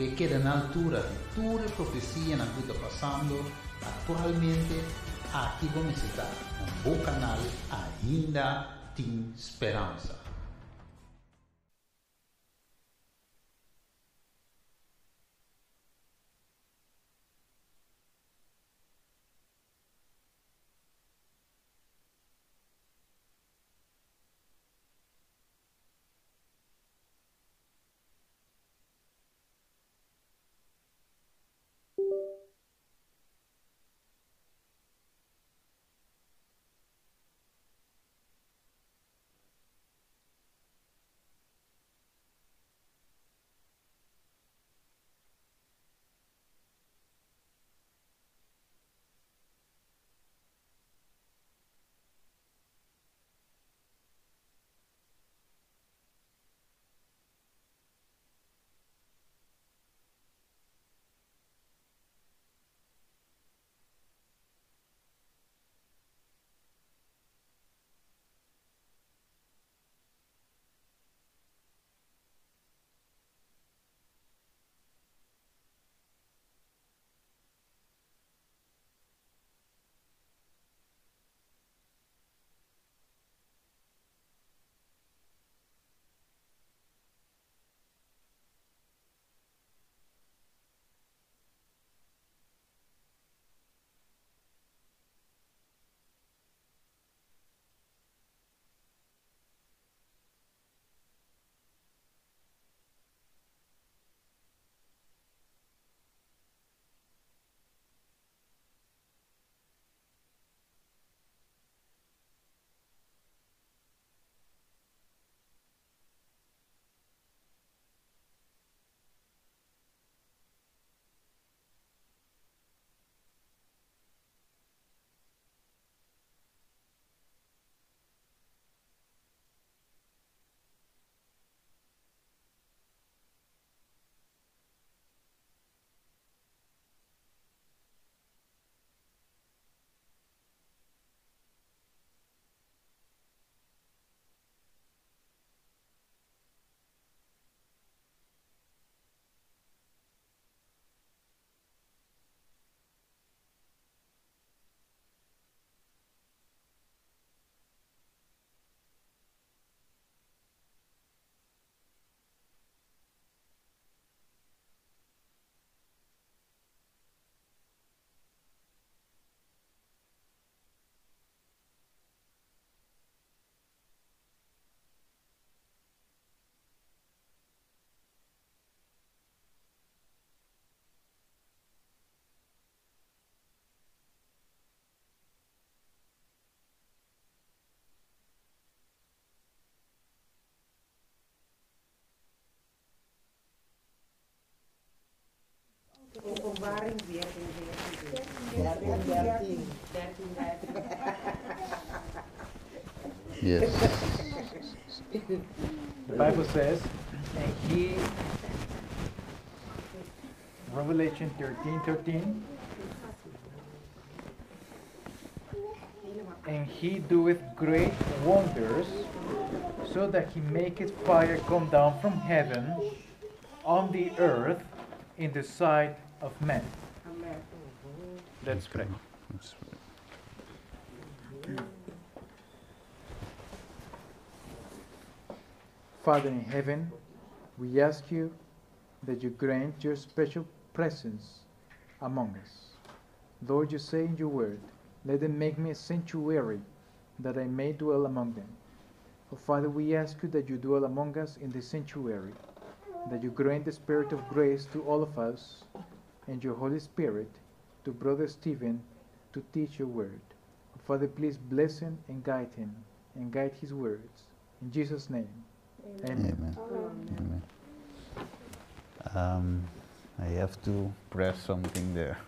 ke keda na altura di tur e profesianan ku ta pasando aktualmente, aki bo mester ta na bo kanal Ainda Tin Speransa. Openbaring 14, 14. 13, 13, 13. Yes. The Bible says, and he, Revelation 13 13, and he doeth great wonders, so that he maketh fire come down from heaven on the earth in the sight of men. Amen. Let's pray. Let's pray. Father in heaven, we ask you that you grant your special presence among us. Lord, you say in your word, let them make me a sanctuary that I may dwell among them. Oh, Father, we ask you that you dwell among us in the sanctuary, that you grant the spirit of grace to all of us and your Holy Spirit to Brother Stephen to teach your word. Oh, Father, please bless him and guide him and guide his words. In Jesus' name. Amen. Amen. Amen. I have to press something there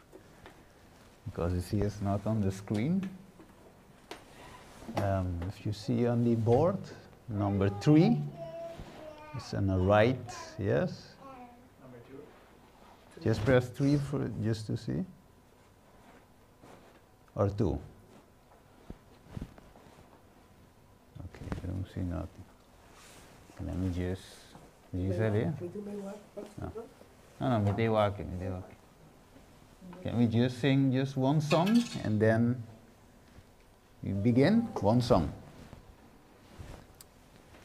because you see it's not on the screen. If you see on the board, number 3, it's on the right, yes? Number 2. Just press 3 for just to see. Or 2. Okay, I don't see nothing. Let me just... Did you say it? We do may work. No. No, no, mi ta wak, mi ta wak. Can we just sing just one song and then we begin? One song.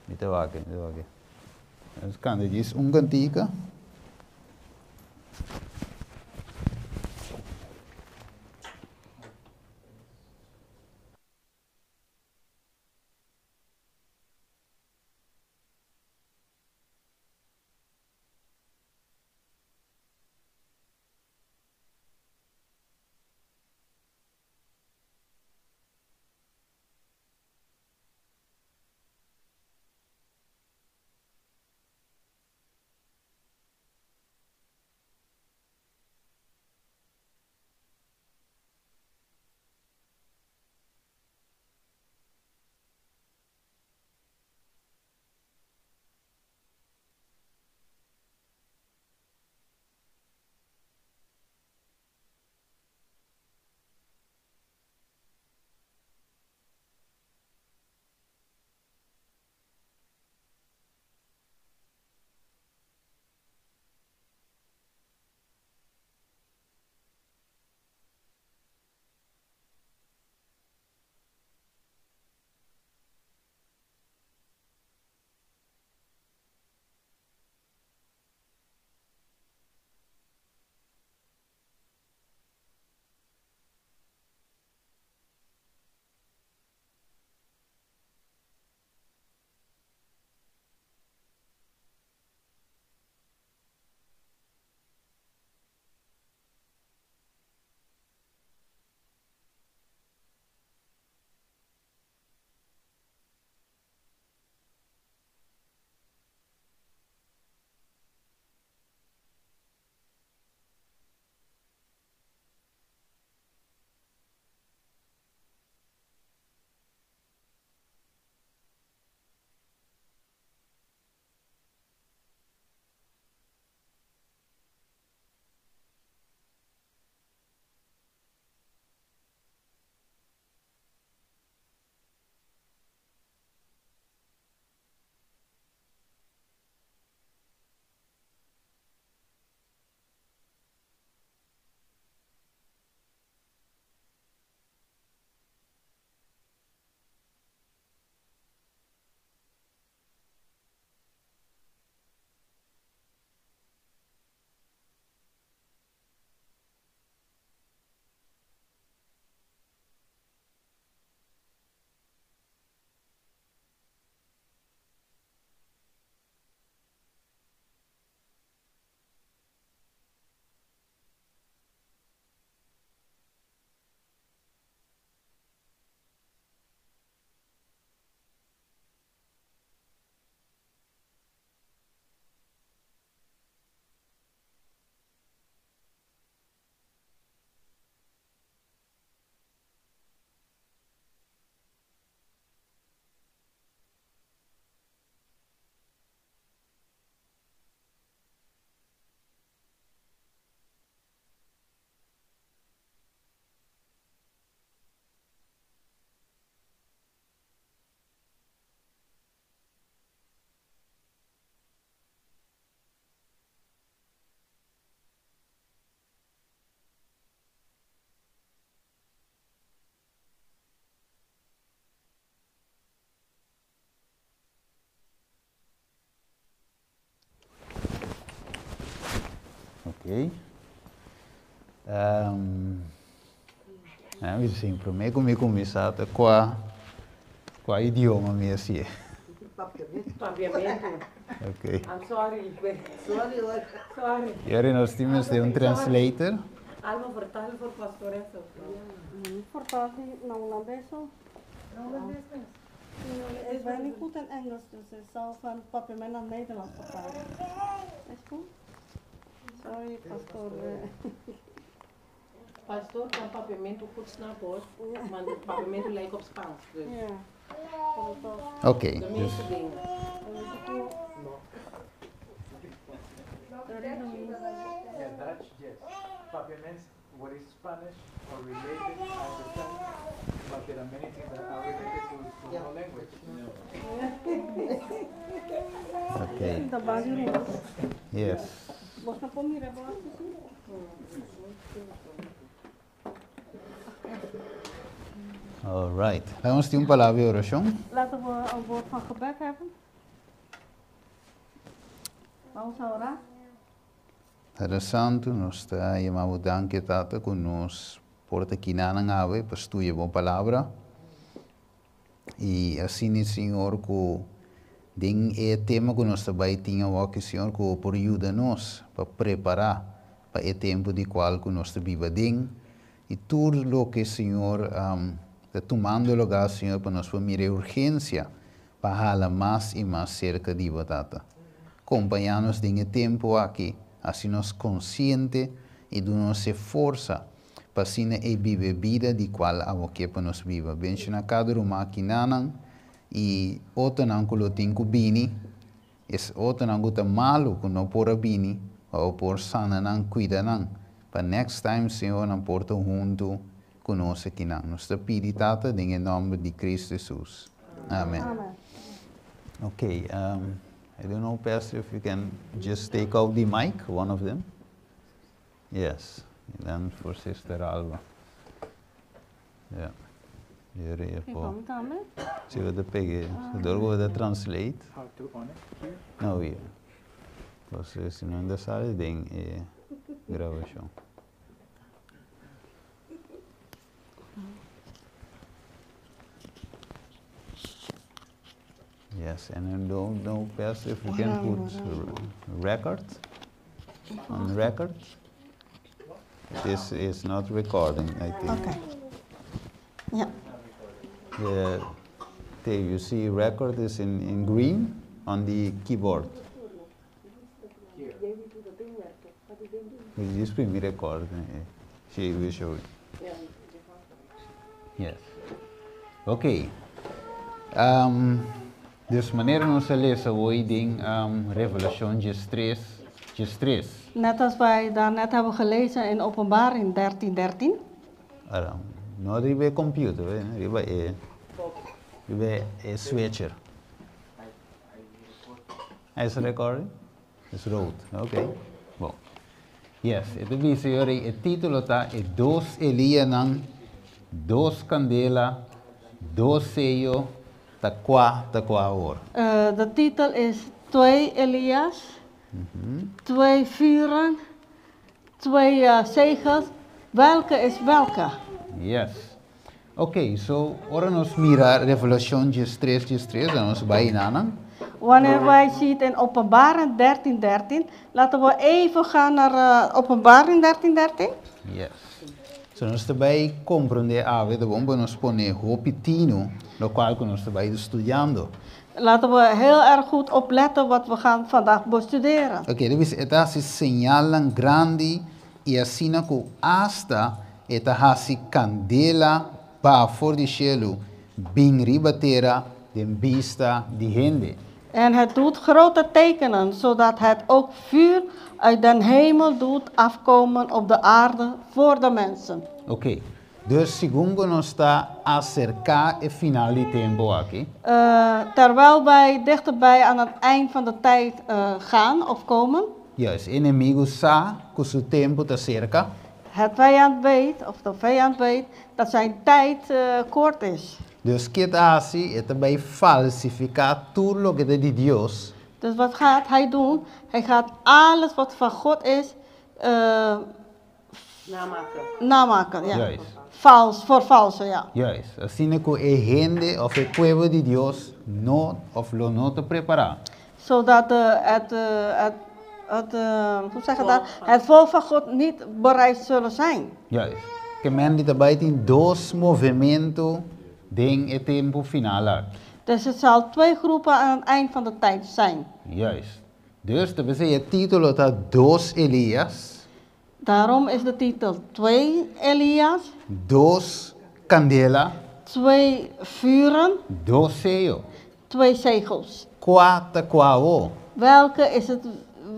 Mi ta wak, mi ta wak. Nos kanta djis un kantika. Ok. Um, ah, sim, promé ku mi kuminsá ta kua kua idioma mi hasié. Papiamento. Ok. I'm sorry. Sorry hoor. Sorry. Yari nos tin mester un translator. Alma vertaal voor pastoor zo. Vertaal die naar Holandees zo. Ik ben niet goed in Engels, dus ik zal van papiamento naar Nederlands vertalen. Is goed? Sorry, pastoor. Pastoor kan papiamento goed snappen hoor. Maar het papiamento lijkt op Spaans. Dus Ja. Dat is toch. Oké, de dus meeste dingen. Yeah, Dutch, yes. Papiaments, what is Spanish or related, I understand, but there are many things that are related to no language. oké. Dat was jullie. Yes. Boso por mira bo sí? All right. Laga tin un palabra di orashon. Laten we een woord van gebed hebben. Vamos a orar. Tata Santu, nos ta yama bo danki, Tata, ku nos por ta akinan awe pa studia bo palabra. I asina, Señor, ku den e tema ku nos ta bai tin aki, Señor, ku por yuda nos pa prepará pa e tempu di kual ku nos ta biba den. I tur loke, Señor, ta tumando lugá, Señor, pa nos mira urgensia pa hala mas i mas serka di bo, Tata. Kompañá nos den e tempu aki, hasi nos konsiente i duna nos forsa pa asina e biba bida di kual abo ke pa nos biba. Bendishoná kada ruman akinan i otronan ku lo tin ku bini, es otronan ku ta malu ku no por a bini, òf por sana nan, kuida nan. Pa next time, Señor, nan por ta huntu ku nos akinan. Nos ta pidi, Tata, den nòmber di Kristu Hesus. Amen. Amen. Okay, I don't know, Pastor, if you can just take out the mic, one of them. Yes, and then for Sister Alba. Yeah. Hier Oké, po. kom dan. Si we de pege, door we de translate. How to on it here? No, hier. Paso si no ta den e grabashon. Yes, and I don't know, Pastor, if you can put record on record. This is not recording, I think. Oké. Ja. You see record is in green on the keyboard. Here. This will be record. She will show it. Yes. Oké. Dus manera nos a lesa awe den Revelashon 3, 3. Net als wij daarnet hebben gelezen in Openbaring 13, 13. Ora, no riba computer, eh? Riba e riba e switcher. Is recording? Is rood. Oké. Bon. Yes, e bisa e título ta e dos Elianan, dos kandela, dos seyo, ta kua, ta kua awor. De titel is Twee Elias, twee vuren, twee zegels. Welke is welke? Yes. Ok, so ora nos mira Revelashon 3, 3, nos bai einan. Wanneer wij zien in Openbaring 13, 13, laten we even gaan naar Openbaring 13, 13. Yes. So nos ta bai komprondé awe, ta bon nos pone hopi tinu, lokual ku nos ta bai studiando. Laten we heel erg goed opletten wat we gaan vandaag bestuderen. Ok, dus e ta hasi señal grandi i asina ku asta e ta hasi kandela baha for di shelu bin riba tera den bista di hende. En het doet grote tekenen, zodat het ook vuur uit den hemel doet afkomen op de aarde voor de mensen. Ok. Dus segun nos ta aserká e final di tempu aki. Terwijl wij dichterbij aan het eind van de tijd gaan of komen. Juist, enemigu sa ku su tempu ta serka. Het vijand weet, of de vijand weet, dat zijn tijd kort is. Dus kiko e ta hasi, e ta bai falsifiká tur loke ta di Dios. Dus wat gaat hij doen? Hij gaat alles wat van God is Namaken. Namaken, ja. Juist. Vals, voor valse, ja. Juist. Asina ku e hende òf e pueblo di Dios no òf lo no ta prepará. Zodat het, hoe zeg je dat? Het volk van God niet bereid zullen zijn. Juist. Ke men tambe tin dos movementu den e tempu final. Dus het zal twee groepen aan het eind van de tijd zijn. Juist. Dus dat wil e título ta Dos Elias, Daarom is de titel Twee Elias, dos kandela, twee vuren, dos seyo. twee zegels. Kua ta kua awor. Welke is het,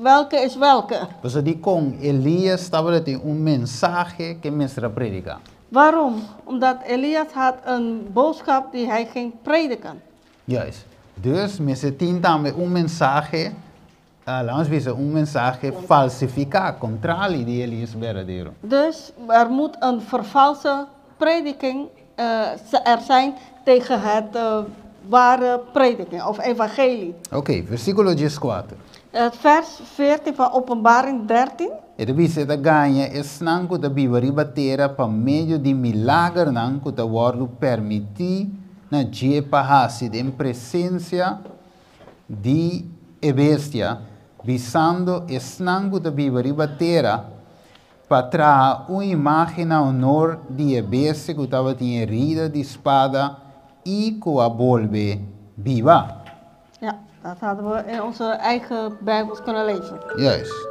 welke is welke? Paso dikon Elias tabatin un mensahe ku e mester a prediká. Waarom? Omdat Elias had een boodschap die hij ging prediken. Juist. Dus mester tin tambe un mensahe. Ah, laga nos bisa, un mensahe falsifiká, kontrali di Elias berdadero. Dus er moet een vervalse prediking er zijn tegen het ware prediking of evangelie. Ok, versíkulo 14. Het vers 14 van Openbaring 13. E ta bisa e ta gaña esnan ku ta biba riba tera pa medio di milagernan ku ta wòrdu permití na dje pa hasi den presensia di e bestia, bisando esnan ku ta biba riba tera pa traha un imágen na honor di e bestia ku tabatin herida di spada i ku a bolbe biba. Ja, dat hadden we in onze eigen Bijbels kunnen lezen. Juist.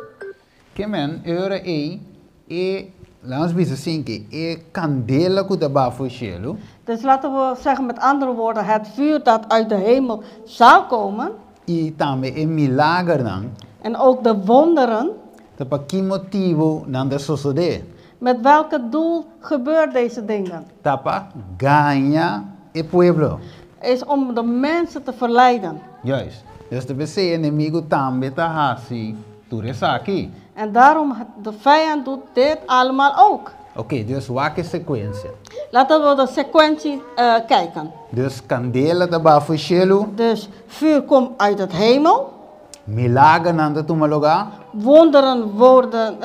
Ke men, e ora ei, e, laat ons bisa sin ke e kandela ku ta baha for shelu. Dus laten we zeggen met andere woorden, het vuur dat uit de hemel zou komen. I tambe e milagernan. En ook de wonderen. Ta pa ki motibu nan ta sosodé? Met welke doel gebeurt deze dingen? Ta pa gaña e pueblo. Is om de mensen te verleiden. Juist. Dus ta p'esei e enemigu tambe ta hasi tur esaki. En daarom de vijand doet dit allemaal ook. Oké, dus wak e sekuensia. Laten we de sequentie kijken. Dus kandela ta baha for shelu. Dus vuur komt uit het hemel. Milagernan ta tuma lugá. Wonderen worden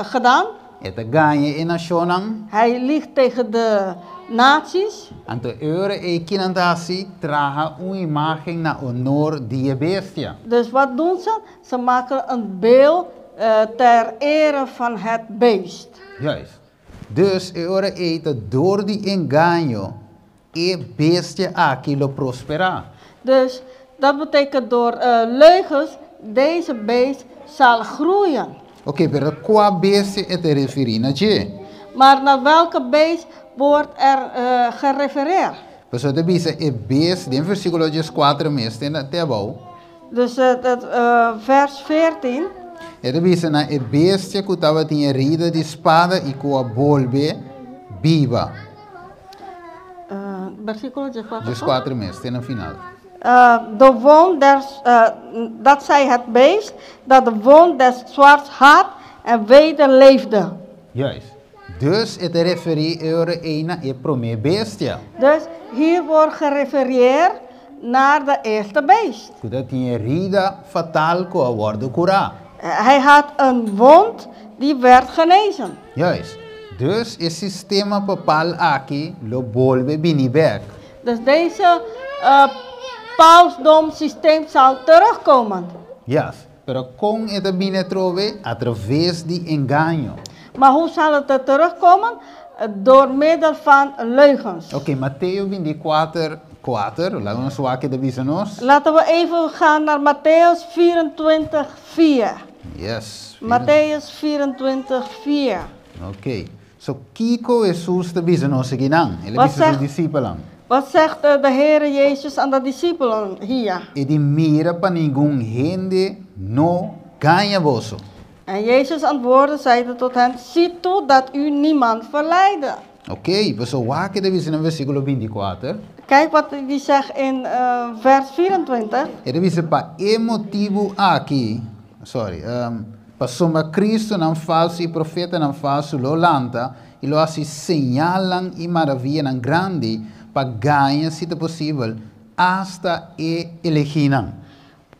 gedaan. E ta gaña e nashonnan. Hij liegt tegen de naties. Anto e ora ei kinan ta hasi? Traha un imágen na honor di e bestia. Dus wat doen ze? Ze maken een beeld ter ere van het beest. Juist. Dus e ora ei ta dor di engaño e bestia aki lo prosperá. Dus dat betekent door leugens deze beest zal groeien. Oké, pero kua bestia e ta referí na dje? Maar naar welke beest wordt er gerefereerd? Pasobra ta bisa e bestia den versíkulo 14 mes te te abou. Dus het vers 14. E ta bisa na e bestia ku tabatin herida di spada i ku a bolbe biba. Versíkulo 14. 14 mes te na final. De wond des, dat zij het beest dat de wond des zwaards had en weder leefde. Juist. Dus e ta referí e ora ei na e promé bestia. Dus hier wordt gerefereerd naar de eerste beest. Ku ta tin herida fatal ku a wòrdu kurá. Hij had een wond die werd genezen. Juist. Dus e sistema papal aki lo bolbe bini bèk. Dus deze pausdomsysteem zal terugkomen. Yes. Pero kon e ta bini atrobe? Atraves di engaño. Maar hoe zal het er terugkomen? Door middel van leugens. Ok, Mateo 24, 4, laga nos wak ke ta bisa nos. Laten we even gaan naar Mattheüs 24, 4. Yes. Mattheüs 24, 4. Ok. So, kiko Hesus ta bisa nos akinan? El a Wat bisa su zegt, disipelnan. wat zegt de Heer Jezus aan de discipelen hier? E di mira pa ningun hende no gaña boso. En Jezus antwoordde, zeide tot hen, Ziet toe dat u niemand verleide. Ok, paso wak ke ta bisa na versíkulo 24. Kijk wat die zegt in vers 24. E ta bisa pa e motibu aki, sorry, pasobra Cristonan falsu i profetanan falsu lo lanta i lo hasi señalnan i maravianan grandi pa gaña, si ta posibel, asta e elegínan.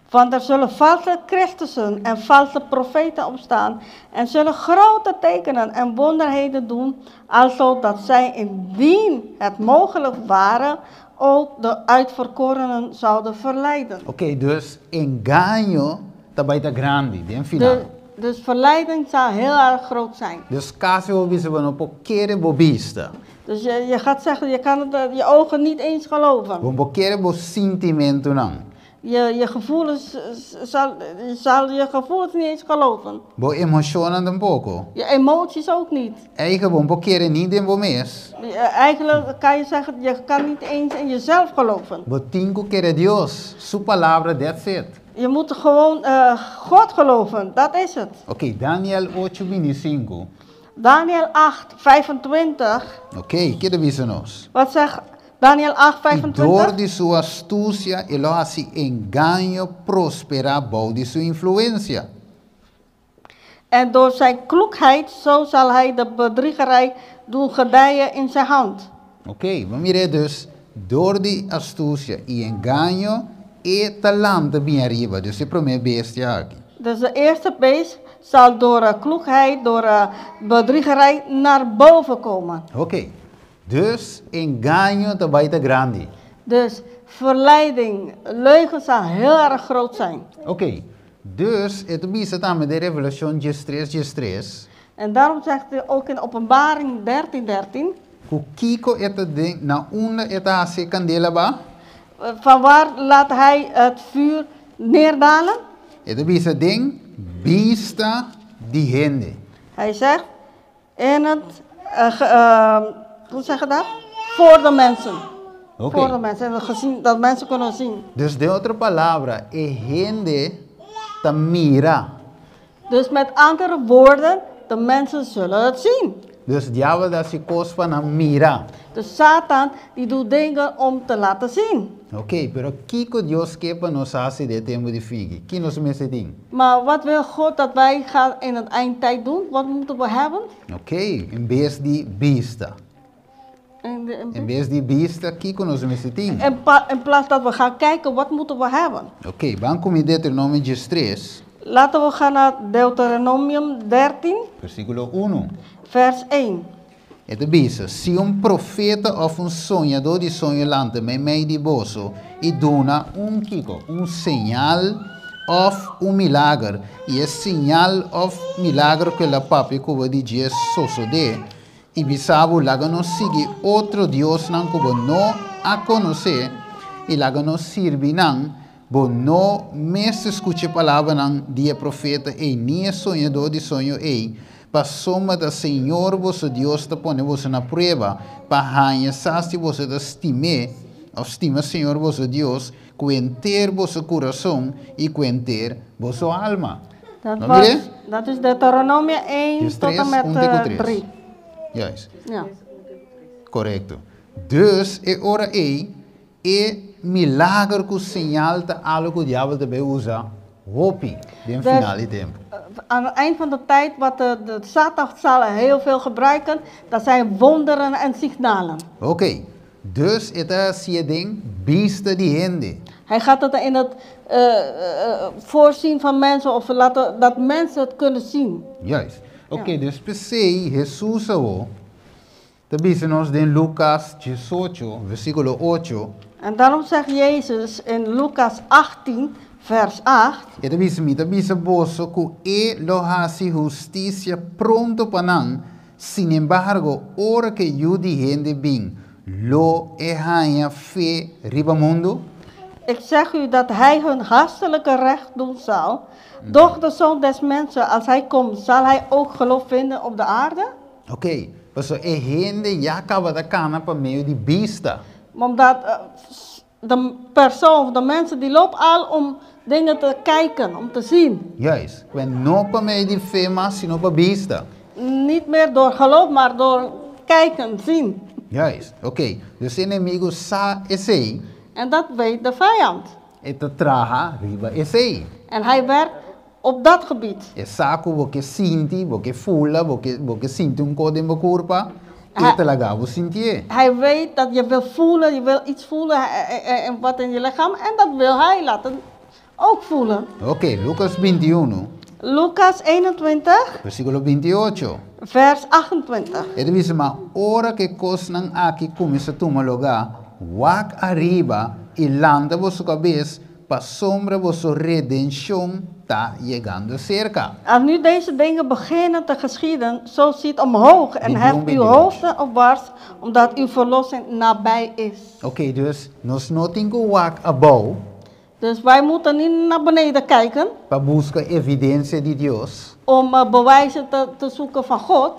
Want er zullen valse Christussen en valse profeten opstaan en zullen grote tekenen en wonderheden doen, alzo dat zij indien het mogelijk ware ook de uitverkorenen zouden verleiden. Ok, dus engaño ta bai ta grandi den final. Dus verleiding zal heel erg groot zijn. Dus kasi bo bisa bo no por kere bo bista. Dus je gaat zeggen, je kan het, je ogen niet eens geloven. Bo no por kere bo sintimentunan. Je gevoelens, zal, je zal je gevoelens niet eens geloven. Bo emoshonnan tampoko. Je emoties ook niet. Eigen bo no por kere ni den bo mes. Eigenlijk kan je zeggen, je kan niet eens in jezelf geloven. Bo tin ku kere Dios su palabra, that's it. Je moet gewoon God geloven, dat is het. Ok, Daniel ocho 25. Daniel 8, 25. Ok, ke ta bisa nos? Wat zegt Daniel 8, I dor 25. di su astusia, e lo hasi engaño prosperá bou di su influensia. En door zijn kloekheid, zo zal hij de bedriegerij doen gedijen in zijn hand. Oké, ban mira dus, dor di astusia i engaño, e ta lanta bin ariba, dus e promé bestia aki. Dus de eerste beest zal door kloekheid, door bedriegerij naar boven komen. Oké, dus engaño ta bai ta grandi. Dus verleiding, leugen zal heel erg groot zijn. Oké, dus e ta bisa tambe den Revelashon 13, 13, En daarom zegt hij ook in Openbaring 13, 13, ku kiko e ta den, na unda e ta hasi kandela baha? Van waar laat hij het vuur neerdalen? E ta bisa den bista di hende. Hij zegt, in het, hoe zeg je dat? Voor de mensen. Oké. Voor de mensen, en dat, gezien, dat mensen kunnen zien. Dus den otro palabra, e hende ta mira. Dus met andere woorden, de mensen zullen het zien. Dus diabel ta hasi kos pa nan mira. Dus Satan, die doet dingen om te laten zien. Oké, pero kiko Dios ke pa nos hasi den tempu di fin? Ki nos mester tin? Maar wat wil God dat wij gaan in het eindtijd doen? Wat moeten we hebben? Oké, en bes di bista. In, En bes di bista, kiko nos mester tin? in plaats dat we gaan kijken, wat moeten we hebben? Oké, ban ku mi Deuteronomio 13, Laten we gaan naar Deuteronomium 13, versíkulo 1. vers 1. E ta bisa, si un profeta òf un soñadó di soño lanta meimei di boso i duna un kiko, un señal òf un milager, i e señal òf milager ku el a papia ku bo di dje sosodé, i bisa bo laga nos sigui otro diosnan ku bo no a konosé, i laga nos sirbi nan, bo no mester skucha palabranan di e profeta ei, ni e soñadó di soño ei, pasobra ta Señor boso Dios ta pone boso na prueba, pa haña sa si boso ta stim'é, òf stima Señor boso Dios, ku henter boso kurason i ku henter boso alma. Dat, No was, mira? dat is Deuteronomium 1 Dus tot en 3, met 1 te 3. 3. Juist. Ja. Korekto. Dus e ora ei e milager ku señal ta algu ku diabel ta bai usa hopi den Dus- final di tempu. Aan het eind van de tijd, wat de Satan zal heel veel gebruiken, dat zijn wonderen en signalen. Oké. Dus e ta hasié den bista di hende. Hij gaat het in het voorzien van mensen of laten, dat mensen het kunnen zien. Juist. Oké, dus p'esei, Hesus awor, ta bisa nos den Lukas 18, versíkulo 8, En daarom zegt Jezus in Lucas 18, vers 8, E ta bisa, mi ta bisa boso ku e lo hasi hustisia pronto pa nan. Sin embargo, ora ku e Yu di hende bin, lo e haña fe riba mundu? Ik zeg u dat hij hun haastelijke recht doen zal. Doch de zoon des mensen, als hij komt, zal hij ook geloof vinden op de aarde? Oké, paso e hende ya kaba ta kana pa medio di bista. Omdat de persoon of de mensen die lopen al om dingen te kijken, om te zien. Juist. Ku no pa medio di fe mas, sino pa bista. Niet meer door geloof, maar door kijken, zien. Juist. Oké, dus enemigu sa esei, En dat weet de vijand. e ta traha riba esei. En hij werkt op dat gebied. E sa ku bo ke sinti, bo ke fula, bo ke sinti un kos den bo kurpa, e ta laga bo sintié. Hij weet dat je wil voelen, je wil iets voelen en wat in je lichaam. En dat wil hij laten ook voelen. Oké, Lucas 21, Lucas 21, versíkulo 28. vers 28. E ta bisa, ma ora ku e kosnan aki kuminsá tuma lugá, wak ariba i lanta boso kabes, pasobra boso redenshon ta yegando serka. Als nu deze dingen beginnen te geschieden, zo ziet omhoog en heft uw 21. hoofden opwaarts, omdat uw verlossing nabij is. Oké, dus nos no tin ku wak abou Dus wij moeten niet naar beneden kijken pa buska evidensia di Dios, om bewijzen te zoeken van God,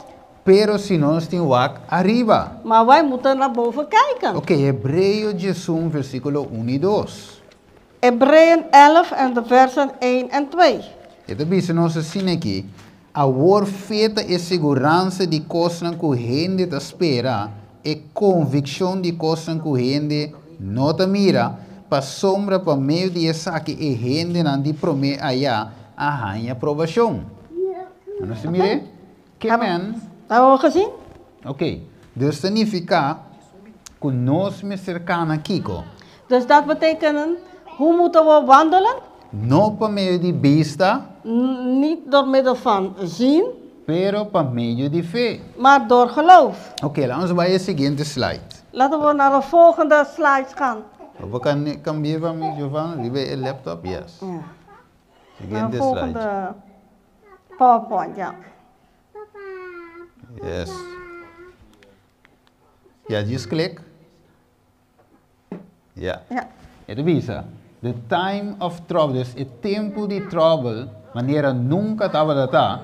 pero si nos tin wak ariba. maar wij moeten naar boven kijken. Oké, Hebreo 1, versíkulo 1 i 2. Hebreeën 11 en de versen 1 en 2. E ta bisa nos asina aki, awor fe ta e siguransa di kosnan ku hende ta spera. E konvikshon di kosnan ku hende no ta mira, pasobra pa medio di esaki e hendenan di promé aya a haña aprobashon. Nos a mir'é? Ke men? Hebben we gezien? Oké. Dus ta nifiká ku nos mester kana kiko? Dus dat betekent, hoe moeten we wandelen? No pa medio di bista. Niet door middel van zien. Pero pa medio di fe. Maar door geloof. Oké, laten we bai e siguiente slide. Laten we naar de volgende slide gaan. Bo kan kambia pa mi, Giovanna, riba e laptop? Yes. Ja. Siguiente De volgende slide. PowerPoint, ja. Yes. Ja, just click. Ja. Ja. E ta bisa, the time of trouble, dus e tempu di trouble, manera nunka tabata ta,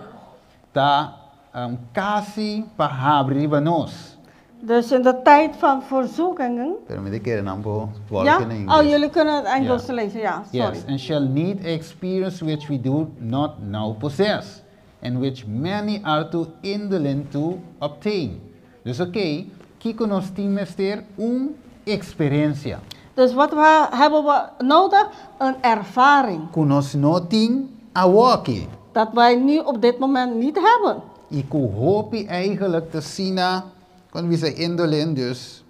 ta um, kasi pa habri riba nos. Dus in de tijd van verzoekingen. Pero mi ta kere nan por Ja? volgen in Oh, Engels. jullie kunnen het Engels Ja. lezen, ja, sorry. Yes, and shall need experience which we do not now possess, and which many are too indolent to obtain. Dus oké, kiko nos tin mester un eksperensia. Dus wat we, hebben we nodig? Een ervaring. Ku nos no tin awoki. Dat wij nu op dit moment niet hebben. I ku hopi eigenlijk ta asina, kon bisa indolent dus,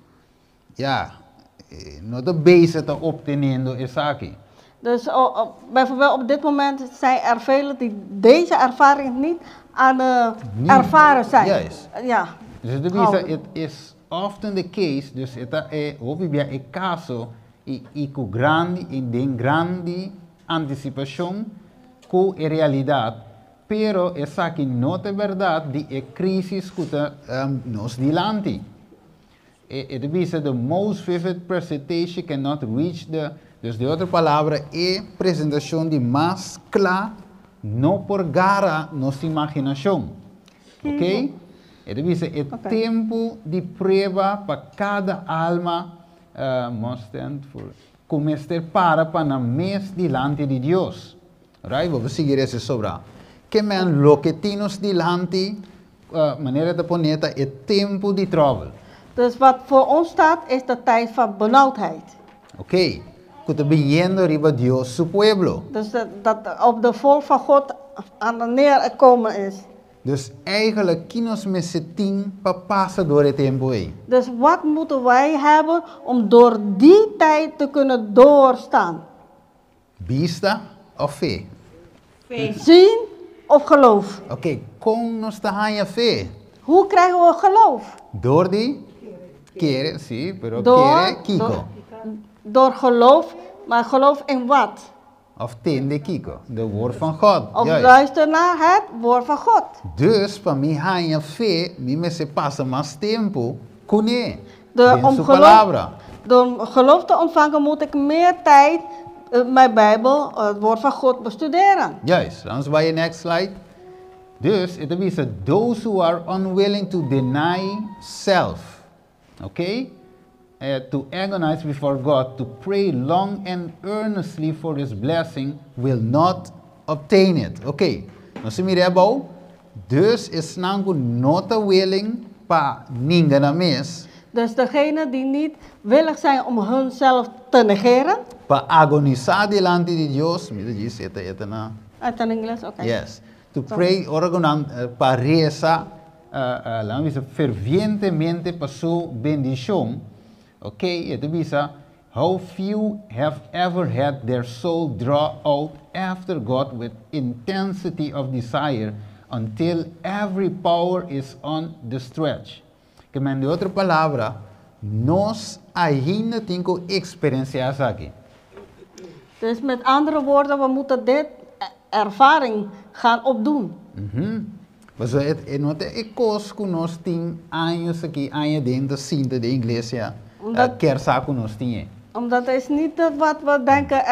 ja, no ta bezig ta obteniendo esaki. Dus oh, oh, bijvoorbeeld op dit moment zijn er velen die deze ervaring niet aan Niet. ervaren zijn. Juist. Ja. Dus de Oh. bisa, it is often the case, dus e ta e hopi bia e kaso i i ku grandi i den grandi antisipashon ku e realidat, pero esaki no ta bèrdat di e krisis ku ta nos dilanti. E e ta bisa the most vivid presentation cannot reach the, dus den otro palabra e presentashon di mas kla no por gara nos imaginashon. Ok? E ta bisa e tempu di prueba pa kada alma must stand for ku mester para pa nan mes dilanti di Dios. Right? Bo por sigui resa sobra. Ke men loke tin nos dilanti, manera ta pone ta e tempu di tròbel. Dus wat voor ons staat is de tijd van benauwdheid. Ok, ku ta biniendo riba Dios su pueblo. Dus dat, dat op de volk van God aan het neerkomen is. Dus eigenlijk ki nos mester tin pa pasa dor e tempu ei? Dus wat moeten wij hebben om door die tijd te kunnen doorstaan? Bista òf fe? Fe. Zien of geloof? Ok, kon nos ta haña fe? Hoe krijgen we geloof? Dor di kere, sí, pero Door, kere kiko. door, door geloof, maar geloof in wat? Of tende kiko, de woord van God. Of Juist. luister naar het woord van God. Dus pa mi haña fe, mi mester pasa mas tempu kuné, De, den om su geloof, palabra. door geloof te ontvangen moet ik meer tijd mijn Bijbel, het woord van God, bestuderen. Juist, dan bai e next slide. Dus, e ta bisa, those who are unwilling to deny self, okay? To agonize before God, to pray long and earnestly for His blessing, will not obtain it. Oké, nos a mira abou. Dus esnan ku no ta willing pa ninga nan mes. Dus degenen die niet willig zijn om hunzelf te negeren. Pa agonisá dilanti di Dios, mi ta djis e ta e ta na. Uit in Engels, oké. Yes. To pray, ora ku nan pa resa, laat me bisa, fervientemente pa su bendishon. Ok, e ta bisa, How few have ever had their soul draw out after God with intensity of desire until every power is on the stretch. Ke men di otro palabra, nos ainda tin ku eksperensiá esaki. Dus met andere woorden, we moeten dit ervaring gaan opdoen. Pasobra e e no ta e kos ku nos tin años aki, aña den ta sinta den iglesia, Omdat- kier sa ku nos tin e. Omdat het is niet dat wat we denken,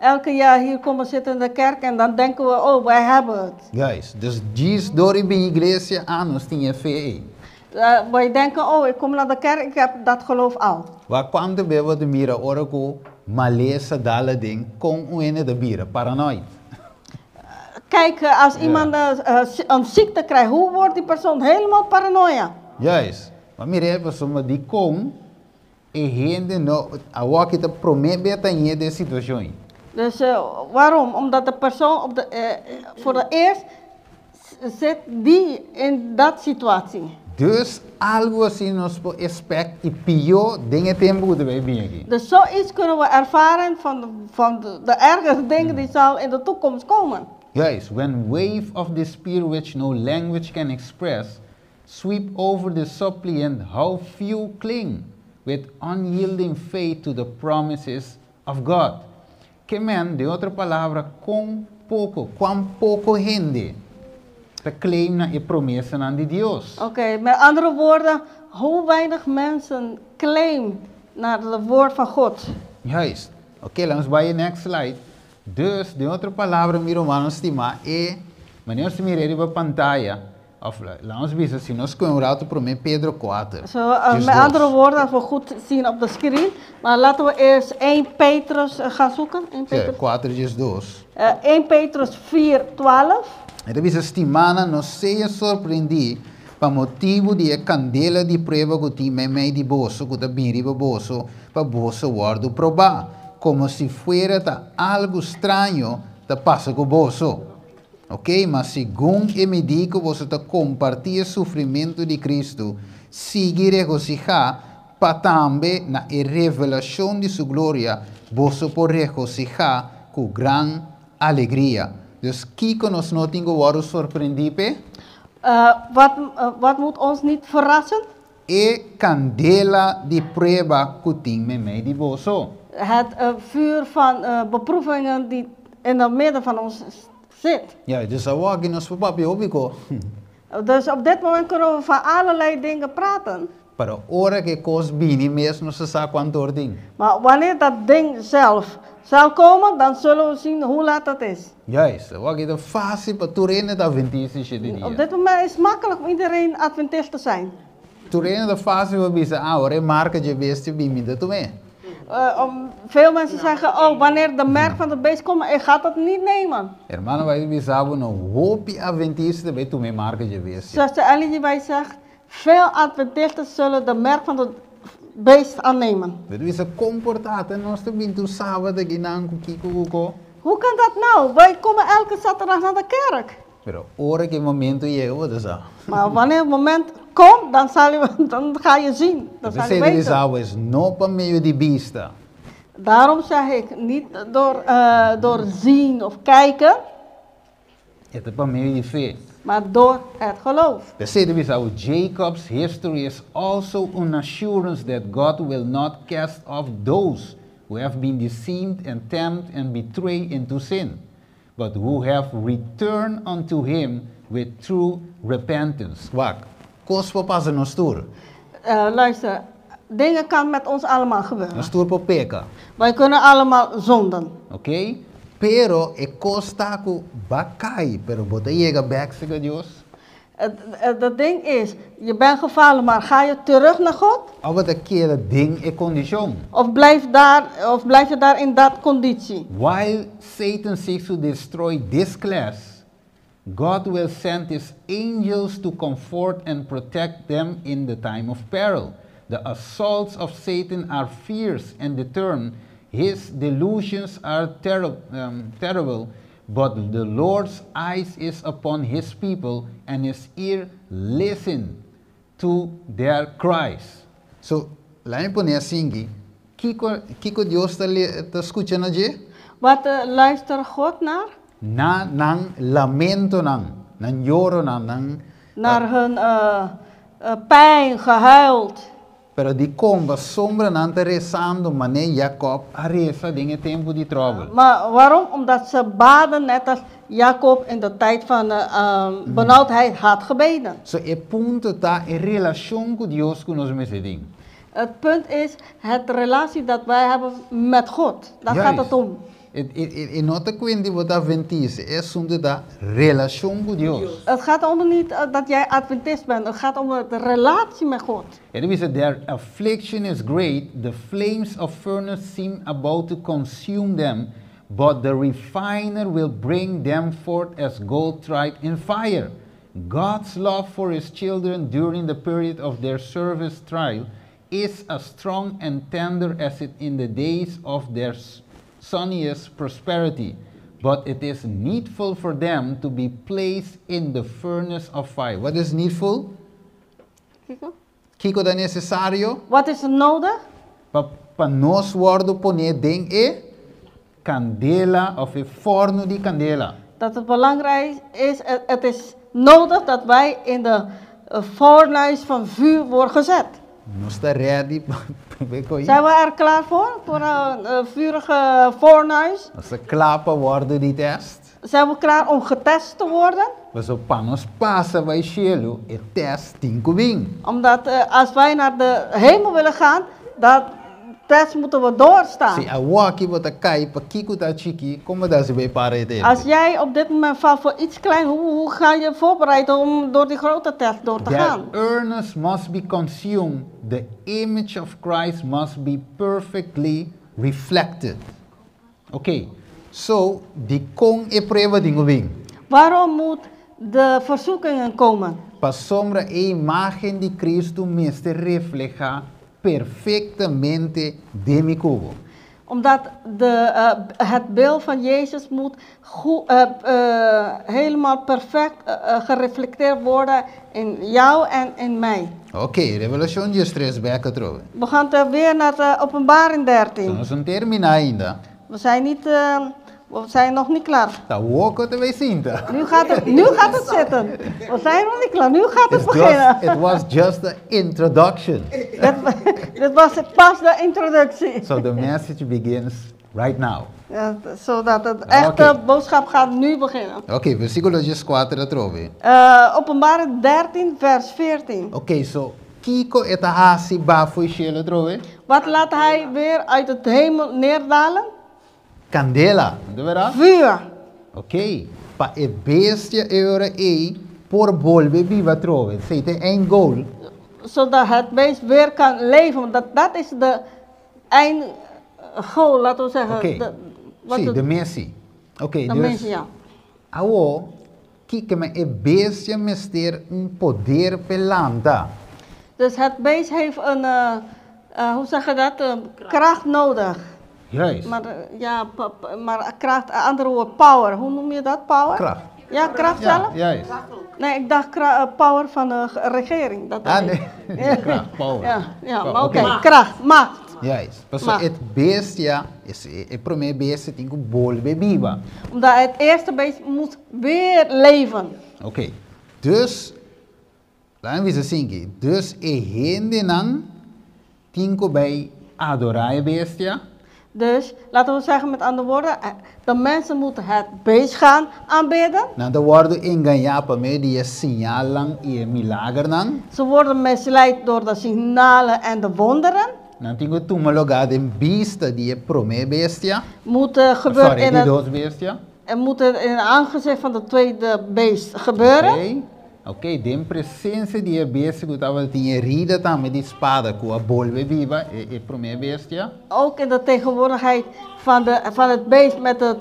elke jaar hier komen zitten in de kerk en dan denken we, oh, wij hebben het. Juist, dus djis dor i bin iglesia, ah, nos tin e fe ei. Wij denken, oh, ik kom naar de kerk, ik heb dat geloof al. Wak kuantu be bo ta mira ora ku malesa dal aden kon un hende ta bira paranoid. Kijk, als iemand een ziekte krijgt, hoe wordt die persoon helemaal paranoia? Juist. Ma mira, pasobra dikon e hende no awor ku ta promé bes ta den e situashon. Dus waarom? Omdat de persoon voor het eerst zit die in dat situatie. Dus algu asina nos por expect i pió den e tempu ku ta bai bin aki. Dus zoiets kunnen we ervaren van de ergere dingen die zal in de toekomst komen. Juist, when wave of despair which no language can express sweep over the suppliant, how few cling with unyielding faith to the promises of God. Ke men, den otro palabra, kon poko, kuan poko hende ta claim na e promesanan di Dios. Oké, met andere woorden, hoe weinig mensen claim naar het woord van God. Juist. Oké, laten we bij de next slide. Dus, den otro palabra, mi ruman stimá, e, manera si mira riba pantaya, òf laten we si nos ku un 1 Pedro 4. Zo, met andere woorden, als we goed zien op de screen. Maar laten we eerst 1 Petrus gaan zoeken. 1 Petrus. 4 dies 2. 1 Petrus 4, 12. E ta bisa stimánan, no sea sorprendí pa motibu di e kandela di prueba ku tin meimei di boso, ku ta bini riba boso, pa boso wòrdu probá, komo si fuera ta algu straño ta pasa ku boso. Ok? Ma segun e midí ku boso ta kompartí e sufrimentu di Kristu, sigui regosihá, pa tambe na e revelashon di su gloria, boso por regosihá ku gran alegria. Dus kiko nos no tin ku wòrdu sorprendí p'e? Wat moet ons niet verrassen? E kandela di prueba ku tin meimei di boso. Het vuur van beproevingen die in het midden van ons zit. Ja, dus awor aki nos por papia hopi kos. Dus op dit moment kunnen we van allerlei dingen praten. Pero ora ku e kos bini mes nos sa kuantu or tin. Maar wanneer dat ding zelf zal komen, dan zullen we zien hoe laat dat is. Juist, awor aki ta fásil pa tur hende ta adventista 7 dia. Op dit moment is het makkelijk om iedereen adventist te zijn. Tur hende ta fásil pa bisa, ah, ora e marka di bestia bin, mi n' ta tum'é. Veel mensen zeggen, oh, wanneer de merk van de beest komt, ik ga dat niet nemen. Ruman bai bisa bo no hopi adventista ta bai tuma e marka di bestia. Zuster Ellen wij zegt, veel adventisten zullen de merk van de beest aannemen. Pero bisa kon por ta, nos ta bin tur sabat akinan ku kiko ku. Hoe kan dat nou? Wij komen elke zaterdag naar de kerk. Pero ora ku e momento yega, bo sa. Maar wanneer het moment komt, dan ga je zien. Dan zal je Você weten. bisa is no pa medio di bista. Daarom zeg ik, niet door zien of kijken, E ta pa medio di fe. maar door het geloof. De bisa Jacob's history is also an assurance that God will not cast off those who have been deceived and tempted and betrayed into sin, but who have returned unto him with true repentance. Wak, kos por pasa nos tur. Luister, dingen kan met ons allemaal gebeuren. Nos tur por peka, Wij kunnen allemaal zonden. ok? Pero e kos ta ku b'a kai, pero bo ta yega bèk serka Dios. Het ding is, je bent gevallen, maar ga je terug naar God? Òf bo ta keda den e kondishon? Of blijf je daar in dat conditie? While Satan seeks to destroy this class, God will send his angels to comfort and protect them in the time of peril. The assaults of Satan are fierce and determined. His delusions are terrible, but the Lord's eyes is upon his people and his ear listen to their cries. So, laga mi pone asina, kiko Dios ta skuchando na dje? Wat luistert God naar? Na nan lamentonan, nan yoronan, nan Naar hun pijn, gehuild. Pero dikon, pasombra nan ta resando, manera Jacob a resa den tempu di trouble. Maar waarom? Omdat ze baden net als Jacob in de tijd van benauwdheid had gebeden. So e punto ta e relashon ku Dios ku nos mester tin. Het punt is het relatie dat wij hebben met God. Daar gaat het om. E no ta kuenta bo ta adventista, e asuntu ta relashon ku Dios. Het gaat om niet dat jij adventist bent. Het gaat om de relatie met God. En dan their affliction is great, the flames of furnace seem about to consume them, but the refiner will bring them forth as gold tried in fire. God's love for his children during the period of their service trial is as strong and tender as it in the days of their sunniest prosperity. But it is needful for them to be placed in the furnace of fire. What is needful? Kiko? Kiko ta nesesario? Wat is er nodig? Pa nos wòrdu poné den e kandela òf e fòrnu di kandela. Dat het belangrijk is, het is nodig dat wij in de fornuis van vuur worden gezet. Nos ta ready pa e? Zijn we er klaar voor? Voor een vurige fornuis? Nos ta kla pa wòrdu di test? Zijn we klaar om getest te worden? Paso pa nos pasa bai shelu, e test tin ku bin. Omdat als wij naar de hemel willen gaan, dat test moeten we doorstaan. Si awaki bo ta kai pa kiko ta chiki, kon bo ta hasi bai para e tempu? Als jij op dit moment valt voor iets klein, hoe ga je voorbereiden om door die grote test door te Their gaan? earnest must be consumed, the image of Christ must be perfectly reflected. Oké, so dikon e prueba tin ku bin? Waarom moet de verzoekingen komen? Pasobra e imágen di Kristu mester reflehá perfektamente den mi ku bo. Omdat het beeld van Jezus moet helemaal perfect gereflecteerd worden in jou en in mij. Oké, Revelashon 13 bèk atrobe. We gaan er weer naar de Openbaring 13. Nos no a terminá ainda. We zijn nog niet klaar. Ta awor ku ta bai sinta. Nu gaat het zitten. We zijn nog niet klaar. Nu gaat het beginnen. It was just the introduction. Dit was pas de introductie. So the message begins right now. Ja, zodat het echte boodschap gaat nu beginnen. Oké, versíkulo 14 atrobe. Openbaring 13, vers 14. Oké, so kiko e ta hasi baha fo'i shelu atrobe? Wat laat hij weer uit het hemel neerdalen? Kandela, no ta berdat? Vuur. Oké, pa e bestia e ora ei por bolbe biba atrobe. Esei ta e end goal. Zodat het beest weer kan leven. Want dat is de eindgoal, laten we zeggen. Oké. Wat Si, het de missie. Oké, de dus missie, ja. Awo, kiko e bestia mester un poder p'e lanta. Dus het beest heeft een, hoe zeg je dat, een kracht nodig. Juist. Maar, ja, maar kracht, andere woord, power. Hoe noem je dat, power? Kracht. Ja, kracht Ja, zelf? juist. Nee, ik dacht power van de regering. Dat Ah, dacht ik. nee. Kracht, power. Ja, Power, maar oké, oké. kracht, macht. Juist. Paso Macht. e bestia, e promé bestia tin ku bolbe biba. Omdat het eerste beest moet weer leven. Oké. Dus, laat me bisa Dus e hendenan tin ku bai adorá e bestia. Dus, laten we zeggen met andere woorden, de mensen moeten het beest gaan aanbidden. Nan ta wòrdu engañá pa medio di e señalnan i e milagernan. Ze worden misleid door de signalen en de wonderen. Nan tin ku tuma lugá den bista di e promé bestia. Moeten gebeuren Sorry, in di het, dos bestia. en moeten in het aangezicht van de tweede beest gebeuren. Oké, okay, den presensia di e bestia ku tabatin herida tambe di spada ku a bolbe biba e promé bestia. Ook in de tegenwoordigheid van het beest met het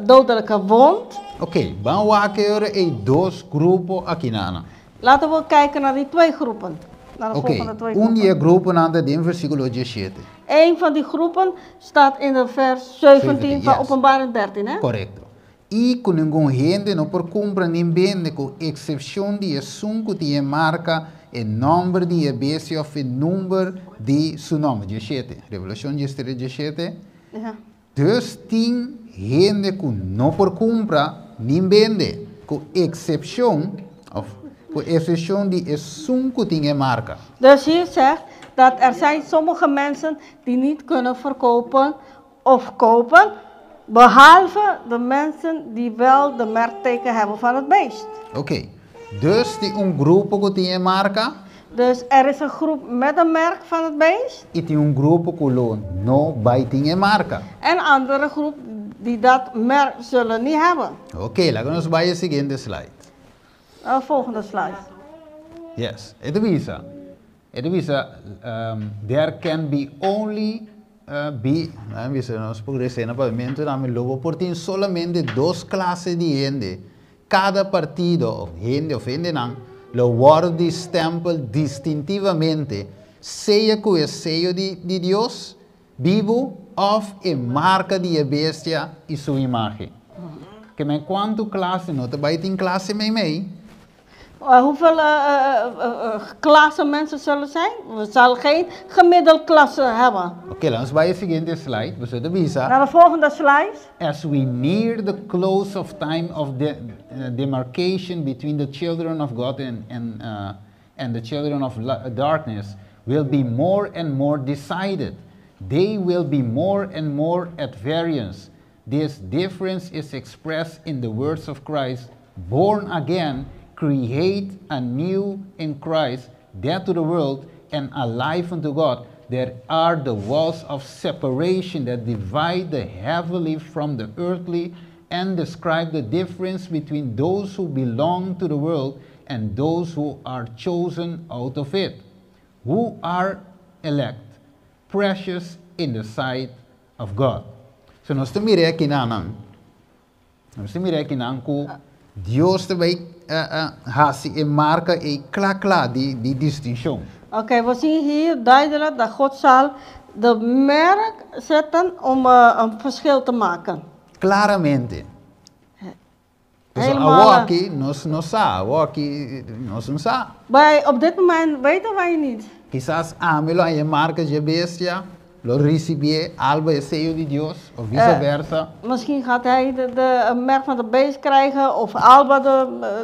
dodelijke wond. Oké, ban wak e dos grupo akinan. Laten we kijken naar die twee groepen. Naar de volgende twee Un groepen. di e gruponan ta den versíkulo 17. Een van die groepen staat in de vers 17 17, van yes. Openbaring 13. Hè? Korekto. I ku ningun hende no por kumpra ni bende, ku eksepshon di esun ku tin e marka, e nòmber di e bestia òf e number di su nòmber. 17. Revelashon 13, 17. Ja. Dus tin hende ku no por kumpra ni bende, ku eksepshon, òf ku eksepshon di esun ku tin e marka. Dus hier zegt dat er zijn sommige mensen die niet kunnen verkopen of kopen, behalve de mensen die wel de merkteken hebben van het beest. Oké. Dus tin un grupo ku tin e marka Dus er is een groep met een merk van het beest i tin un grupo ku lo no bai tin e marka. en een andere groep die dat merk zullen niet hebben. Oké, laga nos bai e siguiente slide. Volgende slide. Yes, e ta bisa. E ta bisa, there can be only be, bisa, nos progresá na papiamentu, lo bo por tin solamente dos klase di hende. Kada partido òf hende òf hendenan lo wòrdu di stèmpel distintivamente, sea ku e seyo di di Dios bibu òf e marka di e bestia i su imágen. Ke men kuantu klase no ta bai tin klase meimei? Hoeveel klassen mensen zullen zijn? We zullen geen gemiddelklasse hebben. Oké, laten we bai e siguiente slide. Bo ta bisa. Naar de volgende slide. As we near the close of time of the demarcation between the children of God and the children of darkness will be more and more decided. They will be more and more at variance. This difference is expressed in the words of Christ, born again, create anew in Christ, dead to the world and alive unto God. There are the walls of separation that divide the heavenly from the earthly and describe the difference between those who belong to the world and those who are chosen out of it, who are elect, precious in the sight of God. So nos ta mira akinan. Nos ta mira akinan ku Dios ta bai hasi e marka e kla kla di distinshon. Oké, we zien hier duidelijk dat God zal de merk zetten om een verschil te maken. Klaramente. Dus Helemaal, awor nos no sa, awor nos no sa. Wij, op dit moment weten wij niet. Kisas ami lo haña marka di bestia, lo risibí Alba e seyo di Dios, òf vice-versa. Misschien gaat hij de merk van de beest krijgen of Alba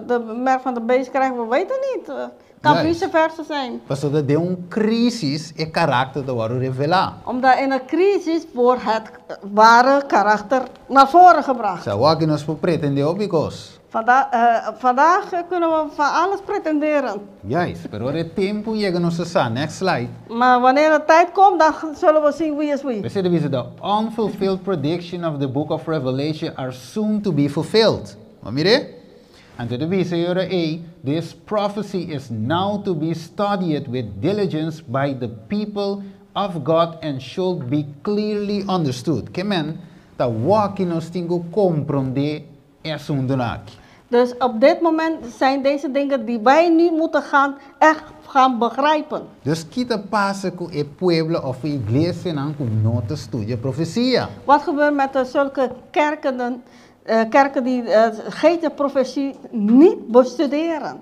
de merk van de beest krijgen, we weten niet. Kan vice versa zijn. Pasobra den un krísis e karakter ta wòrdu revelá. Omdat in een crisis wordt het ware karakter naar voren gebracht. Awor nos por pretendé hopi kos. Vandaag kunnen we van alles pretenderen. Juist, pero ora tempu yega nos sa. Next slide. Maar wanneer de tijd komt, dan zullen we zien wie is wie. We zeggen the unfulfilled prediction of the book of Revelation are soon to be fulfilled. Maar mira? And to the A, this prophecy is now to be studied with diligence by the people of God and should be clearly understood. Ke men, ta awor nos tin ku komprondé e asuntu aki. Dus op dit moment zijn deze dingen die wij nu moeten gaan, echt gaan begrijpen. Dus kiko ta pasa ku e pueblo òf iglesianan ku no ta studia profesia? Wat gebeurt met de zulke kerken, kerken die geen profetie niet bestuderen?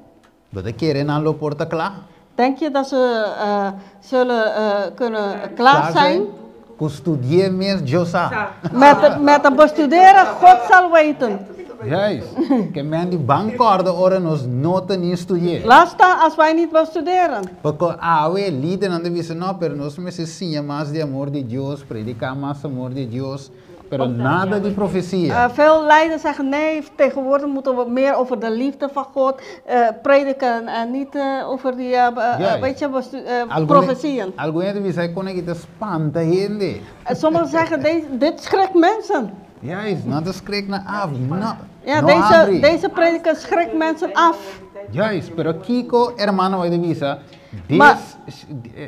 Bo ta kere nan lo por ta kla? Denk je dat ze zullen kunnen klaar zijn? Ku studia mes Dios sa. Met het bestuderen, God zal weten. Juist. Ke men di ban kòrda ora nos no ta ni studia. Laat staan als wij niet bestuderen. Porque awe lidernan ta bisa no, pero nos mester siña mas di amor di Dios, prediká mas amor di Dios, pero nada di profesia. Veel leiders zeggen nee, tegenwoordig moeten we meer over de liefde van God prediken en niet over die weet je, profetieën. Algun ta bisa e kos aki ta spanta hende. En sommigen zeggen dit schrikt mensen. Juist, nan ta skrik nan af. No, Ja, no deze, habri. deze prediker schrikt mensen af. Juist, pero kiko hermano e ta bisa, this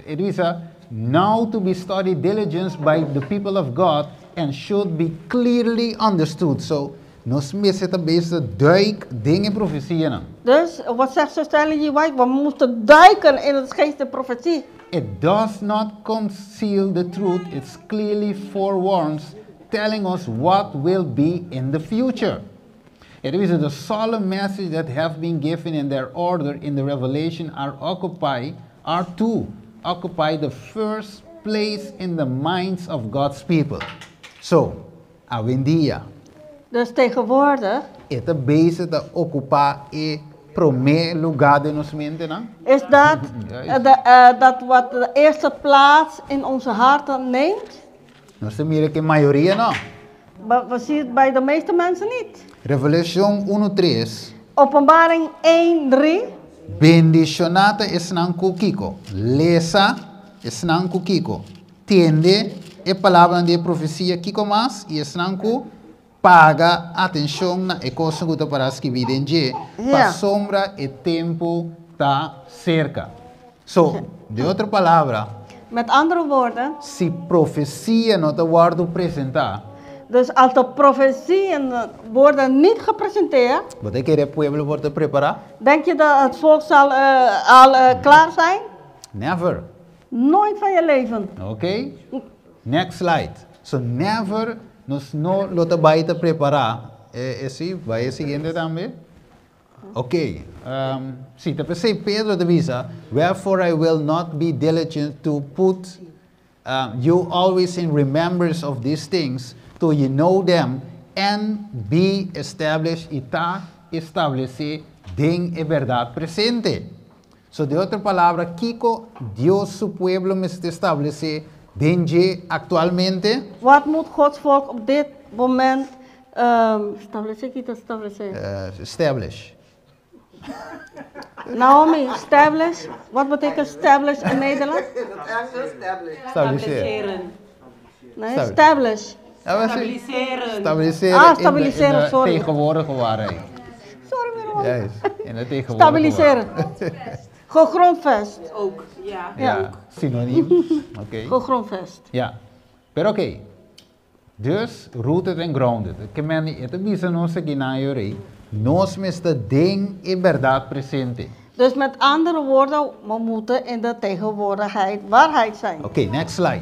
e ta bisa now to be studied diligence by the people of God and should be clearly understood. So, nos mester ta bezig duik den e profesianan. Dus wat zegt zuster Ellen G. White? We moeten duiken in het geest de profetie. It does not conceal the truth, it clearly forewarns, telling us what will be in the future. It is the solemn message that have been given in their order in the revelation are to occupy the first place in the minds of God's people. So, awendia, Dus tegenwoordig e ta bezig ta okupá e promé lugá den nos mente, no? Is dat, dat wat de eerste plaats in onze harten neemt. Nos ta mira ku mayoria no. Maar we zien het bij de meeste mensen niet. Revelashon 1:3. Openbaring 1, 3. Bendishoná ta esnan ku kiko. Lesa esnan ku kiko. Tende e palabra di profesia kiko mas i esnan ku paga atenshon na e kos ku ta pará skibí den dje. Pasobra e tempu ta serka. So, den otro palabra, Met andere woorden, si profesia no ta wòrdu presentá, Dus als de profetieën worden niet gepresenteerd, Bo ta kere pueblo por ta prepará? Denk je dat het volk zal al klaar zijn? Never. Nooit van je leven. Oké? Next slide. So never nos no lo ta bai ta prepará. Si, bai e siguiente tambe. Ok. Si, ta p'esei Pedro ta bisa, "Wherefore I will not be diligent to put you always in remembrance of these things, till you know them and be established", i ta establesé den e bèrdat presente. So, den otro palabra, kiko Dios su pueblo mester establesé den dje aktualmente? Wat moet Gods volk op dit moment establesé? Kiko ta establesé? Establish. Naomi, establish. Wat betekent establish in Nederland? Stabiliseren. Nee, establish. Stabiliseren. Stabiliseren. Ah, stabiliseren, in de sorry. Tegenwoordige waarheid. Sorry, mijn Juist, in de tegenwoordige Stabiliseren. waarheid. Gegrondvest. Ook, ja. Ja, synoniem. Oké. Gegrondvest. Ja. Pero oké. Dus, rooted and grounded. Ke men, e ta bisa nos aki na yori, nos mester ta den e bèrdat presente. Dus met andere woorden, we moeten in de tegenwoordigheid waarheid zijn. Oké, next slide.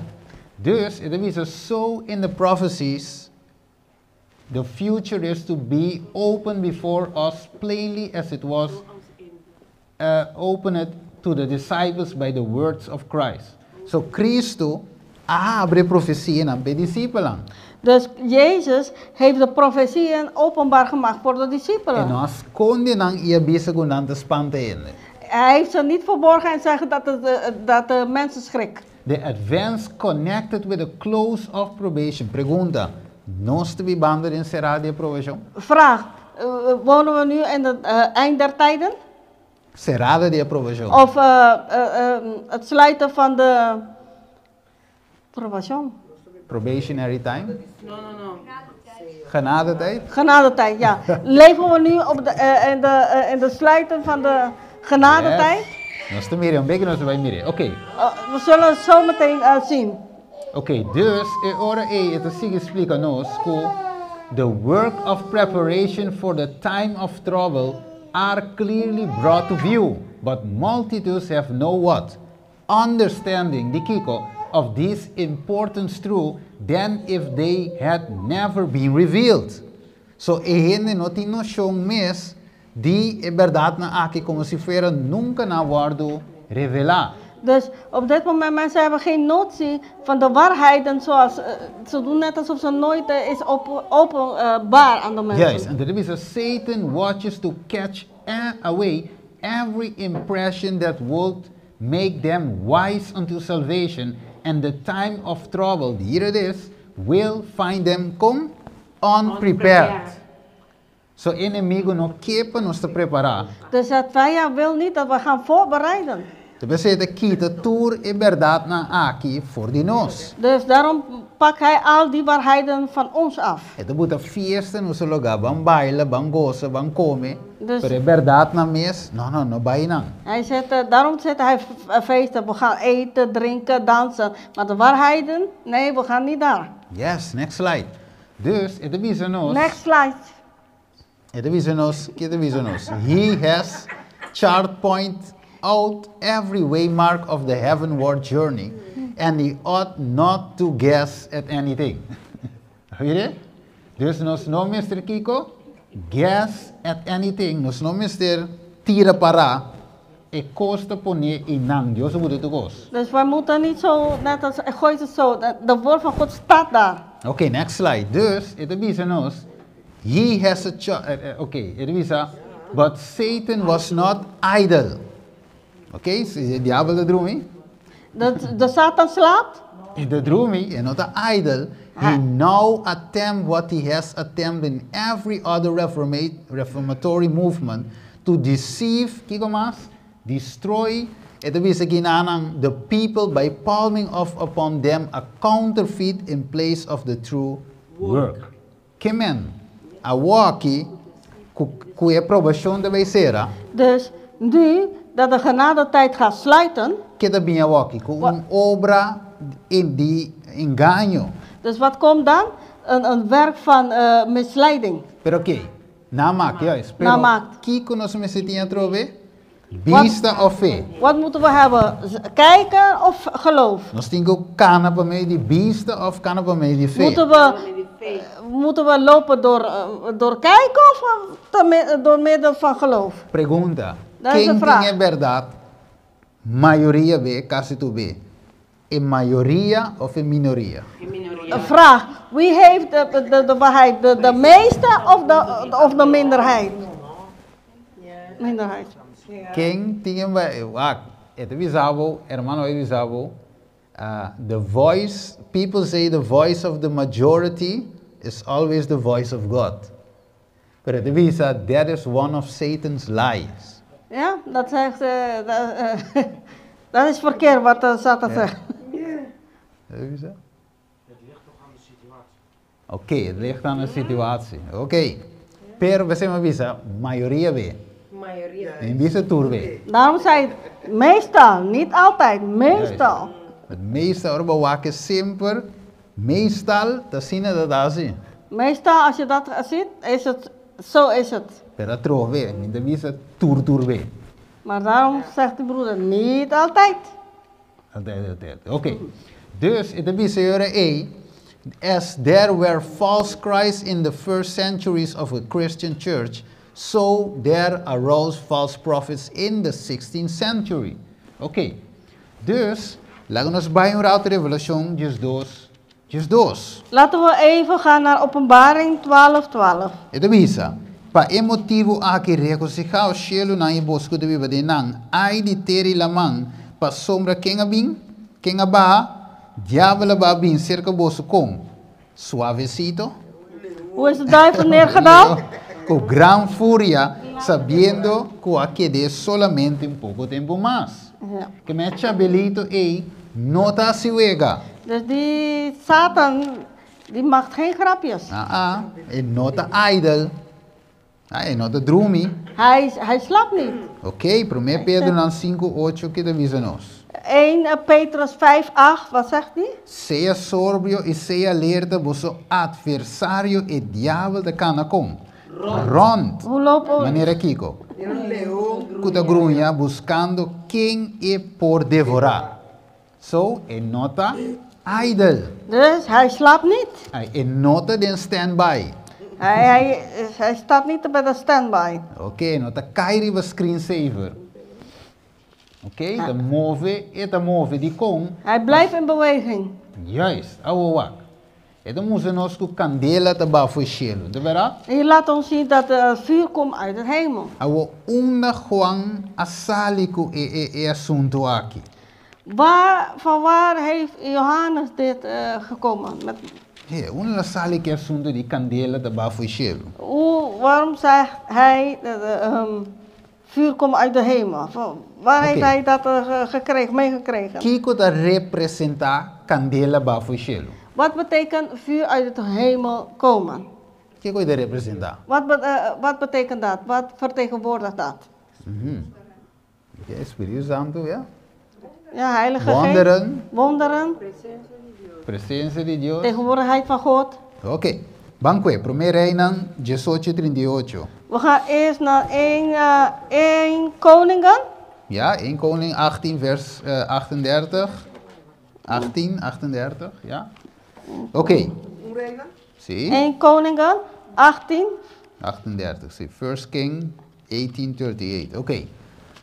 Dus, e ta bisa, so in the prophecies, the future is to be open before us plainly as it was opened to the disciples by the words of Christ. So, Cristo a habri profesianan pa e disipelnan. Dus Jezus heeft de profetieën openbaar gemaakt voor de discipelen. E no a skonde nan i a bisa ku nan ta spanta hende. Hij heeft ze niet verborgen en zeggen dat de mensen schrik. The advance connected with the close of probation. Pregunta, nos ta bibando den serada di aprobashon? Vraag, wonen we nu in het eind der tijden? Serada di aprobashon. Of het sluiten van de probation? Probationary time? No, no, no. Genadetijd? Genadetijd, ja. Leven we nu in de sluiten van de genadetijd? Yes. Nos ta mira, un beke nos ta bai mira. Oké. We zullen het zo meteen zien. Oké, dus e ora ei e ta sigui splika nos ku the work of preparation for the time of trouble are clearly brought to view, but multitudes have no what? Understanding, di kiko, of this importance truth than if they had never been revealed. So e hende no tin noshon mes di e bèrdatnan aki komo si fuera nunka nan a wòrdu revelá. Dus op dit moment mensen hebben geen notie van de waarheden zoals ze doen net alsof ze nooit is openbaar aan de mensen. Juist, en dat is Satan watches to catch away every impression that would make them wise unto salvation, and the time of trouble, here it is, will find them come unprepared. So enemigu no ke pa nos ta prepará. Dus het vijand wil niet dat we gaan voorbereiden. P'esei e ta kita tur e bèrdatnan aki for di nos. Dus daarom pakt hij al die waarheden van ons af. E ta buta fiesta na nos lugá, ban baila, ban gosa, ban kome. Dus- Pero e bèrdatnan mes, no, no, no bai nan. Daarom zet hij feesten. We gaan eten, drinken, dansen. Maar de waarheden, nee, we gaan niet daar. Yes, next slide. Dus, e ta bisa nos. Next slide. E ta bisa nos, kiko e ta bisa nos? He has chart point out every waymark of the heavenward journey, and he ought not to guess at anything. Weet je? Dus nos no mester kiko, guess at anything. Nos no mester tira para e kos ta poné einan. Dios a buta tur kos. Dus wij moeten niet zo, net als, gooi het zo, de woord van God staat daar. Oké, next slide. Dus, e ta bisa nos, he has a oké, e ta bisa, but Satan was not idle. Oké, okay, diabel ta drumi? De Satan slaapt? E ta drumi, e no ta idle. He now attempt what he has attempted in every other reformatory movement to deceive, kiko mas? Destroy, e ta bisa ginanan, the people by palming off upon them a counterfeit in place of the true work. Ke men, awoki, ku e probashon ta bai sera. Dus nu dat de genadetijd gaat sluiten. Ke ta bin awoki, ku un obra di engaño. Dus wat komt dan? een werk van misleiding. Pero oké, namaak, juist. Pero Namaak. Kiko nos mester tin atrobe? Bista òf fe? Wat moeten we hebben? Kijken of geloof? Nos tin ku kana pa medio di bista òf kana pa medio di fe? Moeten we lopen door kijken of door middel van geloof? Pregunta. Dat is Ken de vraag. tin e berdat? Mayoria be, kasi tur be. E mayoria òf e minoria? Een vraag. Wie heeft de waarheid? De meeste of de minderheid? Minderheid. Ken tin ah, e bisabo, ruman e bisabo, the voice, people say the voice of the majority is always the voice of God. Pero e bisa, that is one of Satan's lies. Ja, dat zegt, dat is verkeerd wat de Satan zegt. E bisa? Oké, het ligt aan de situatie. Oké. Pero bo a bisa, mayoria be. Mayoria. No bisa tur be. Daarom zei het meestal, niet altijd, meestal. Het meeste ora wak semper, meestal, ta asina dat asina. Meestal als je dat ziet, is het, zo is het. Pero atrobe, mi ta bisa tur tur be. Maar daarom zegt de broeder, niet altijd. Altijd, altijd. Oké. Dus, het bisa e, as there were false Christs in the first centuries of a Christian church, so there arose false prophets in the 16th century. Oké. Dus, laten we bij een ratu Revelashon, 12, 12. Laten we even gaan naar Openbaring 12, 12. E ta bisa, pa e motibu aki regosihá, shelunan i boso ku ta biba den nan, ai di tera i laman, pasombra ken a bin, ken a baha, diabel a baha bin serka boso kon, suavesito, Hoe is de duivel neergedaald? Ku gran furia, sabiendo ku a ked'é solamente un poko tempu mas. Ke men chabelito ei no ta hasi wega. Dus die Satan, die maakt geen grapjes. Ah, ah, e no ta idle. Ah, e no ta drumi. Hij slaapt niet. Oké, 1 Pedro 5, 8 ku ta bisa nos. 1 Petrus 5, 8, wat zegt hij? Sea sobrio i sea alerta, boso atversario e diabel ta kana kon. Rònt. Hoe lopen we? Manera kiko. Ku ta gruña buskando ken e por devorá. So, e no ta idle. Dus hij slaapt niet. Ai, e no ta den standby. Hij staat niet bij de standby. Oké, no ta kai riba screensaver. Oké, ta move, e ta move di kon. Hij blijft in beweging. Juist, awo wak. E ta mustra nos ku kandela ta baha for di shelu, ta berdat? Hier laat ons zien dat het vuur komt uit het hemel. Awo unda Juan a sali ku e asuntu aki. Van waar heeft Johannes dit gekomen? E, unda el a sali ku e asuntu di kandela ta baha for di shelu. Waarom zegt hij dat vuur komt uit de hemel? Waar heeft hij dat gekregen, meegekregen? Kiko ta representá kandela baha for di shelu. Wat betekent vuur uit de hemel komen? Kiko ta representá? Wat betekent dat? Wat vertegenwoordigt dat? Oké, Spiritu Santu, ja? Ja, Heilige Geest. Wonderen. Wonderen. Presensia di Dios. Tegenwoordigheid van God. Oké. Ban kue, 1 Reinan 18, 38. We gaan eerst naar 1 Koningen. Ja, 1 Koning 18, vers 38. 18, 38, ja. Oké. Si. 1 Koningen 18. 38, si. 1 King 1838. Oké.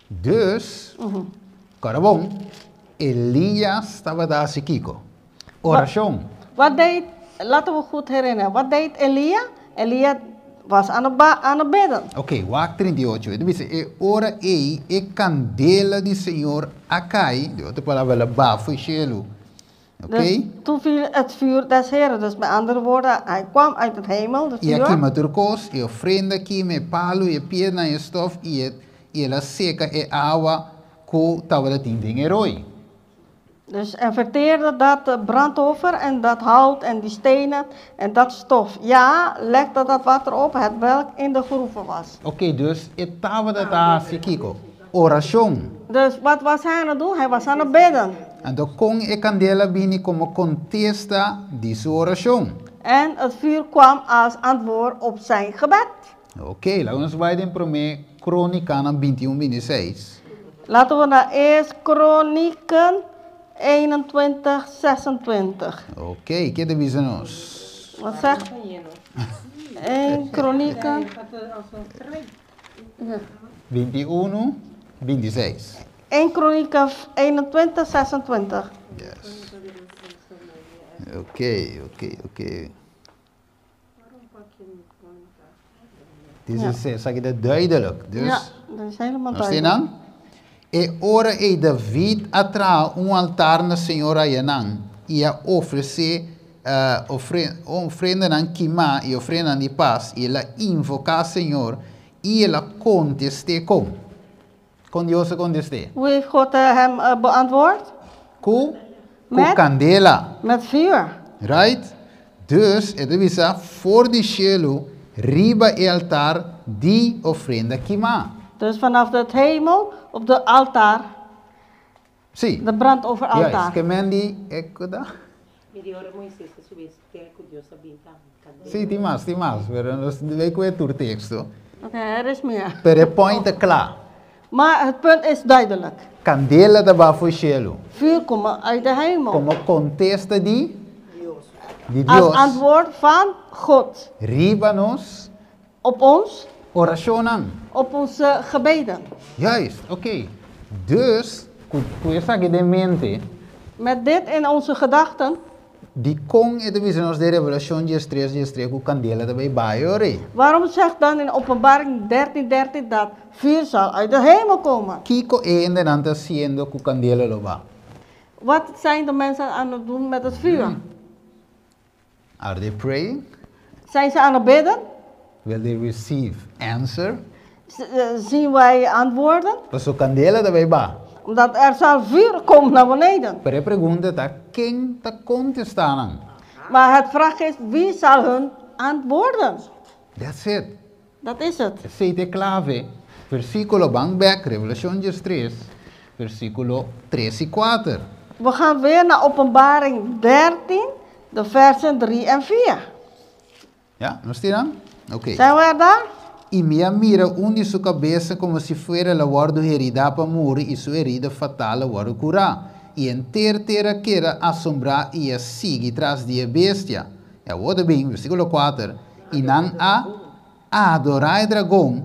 Dus, kòrda bon, Elias tabata hasi kiko. Orashon. Wat deed, laten we goed herinneren, wat deed Elia? Elia was aan het bidden. Oké, wak 38. E ta bisa, e ora ei, e kandela di Señor a kai, den otro palabra, el a baha for di shelu. Oké? Dus toen viel het vuur des Heren. Dus met andere woorden, hij kwam uit het hemel, de I a vuur. kima tur kos, e ofrenda a kima, e palu, e piedra, e stof, i el a seka e awa ku tabatin den e roi. Dus en verteerde dat brandoffer en dat hout en die stenen en dat stof. Ja, legde dat water op, het welk in de groeven was. Oké, dus e tabata hasi kiko. Orashon. Dus wat was hij aan het doen? Hij was aan het bidden. Anto kon e kandela bini komo kontesta di su orashon. En het vuur kwam als antwoord op zijn gebed. Oké, laga nos bai den Promé Krónikanan 21, 26. Laten we naar 1 Kronieken 21, 26. Oké, kiko ta bisa nos? Wat zegt 1 Kronieken? 21, 26. 1 Kronieken 21, 26. Yes. Oké. Dit is, zeg ik dat duidelijk. Dus, Ja, dat is helemaal Nos tin duidelijk. nan? E ora ei David a traha un altar na Señor ayanan i a ofresé ofrendanan kimá i ofrendanan di pas, i el a invoká Señor i el a kontest'é kon. Kon Dios a kontest'é? Hoe heeft God hem beantwoord? Ku ku Met? kandela. Met vuur. Right? Dus, e ta bisa for di shelu riba e altar di ofrenda kimá. Dus vanaf het hemel op de altaar, Sí. de brandofferaltaar. Juist, ke men di ekuda. Medio ora Moisés a subi e ku Dios a bin kandela. Sí, tin mas, tin mas, pero nos bai ku tur teksto. Oké, er is meer. Pero e point ta kla. Maar het punt is duidelijk. Kandela ta baha for di shelu. Vuur komt uit de hemel. Komo kontesta di di Als Dios. antwoord van God. Riba nos Op ons, orashonnan. op onze gebeden. Juist, oké. Dus, ku esaki den mente, Met dit in onze gedachten, dikon e ta bisa nos den Revelashon 13, 13 ku kandela ta bai baha e ora ei? Waarom zegt dan in Openbaring 13, 13 dat vuur zal uit de hemel komen? Kiko e hendenan ta hasiendo ku kandela lo baha? Wat zijn de mensen aan het doen met het vuur? Are they praying? Zijn ze aan het bidden? Will they receive answer? Zien wij antwoorden? Paso kandela ta bai baha. Omdat er zal vuur komen naar beneden. Pero e pregunta ta ken ta kontestá nan? Maar het vraag is, wie zal hun antwoorden? That's it. Dat is het. Esei ta e klave. Versíkulo ban bèk, Revelashon 3, versíkulo 3 i 4. We gaan weer naar Openbaring 13, de versen 3 en 4. Ja, nos tin nan? Oké. Zijn we er daar? I mi a mira un di su kabes komo si fuera el a wòrdu heridá pa muri i su herida fatal a wòrdu kurá. I henter tera a keda asombrá i a sigui tras di e bestia. I awor ta bin, versíkulo kuater, I nan a adorá e dragon,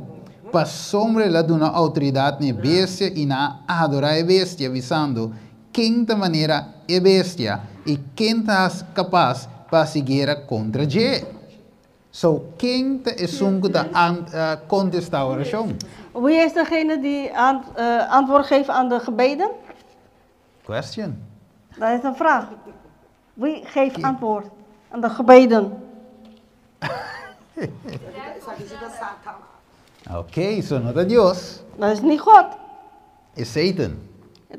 pasobra el a duna outoridat na e bestia, i nan a adorá e bestia, bisando, Ken ta manera e bestia, i ken ta kapas pa hasi guera kontra dje? So, ken ta esun ku ta kontestá orashon? Wie is degene die antwoord geeft aan de gebeden? Question. Dat is een vraag. Wie geeft antwoord aan de gebeden? Oké, so no ta Dios. Dat is niet God. E Satan.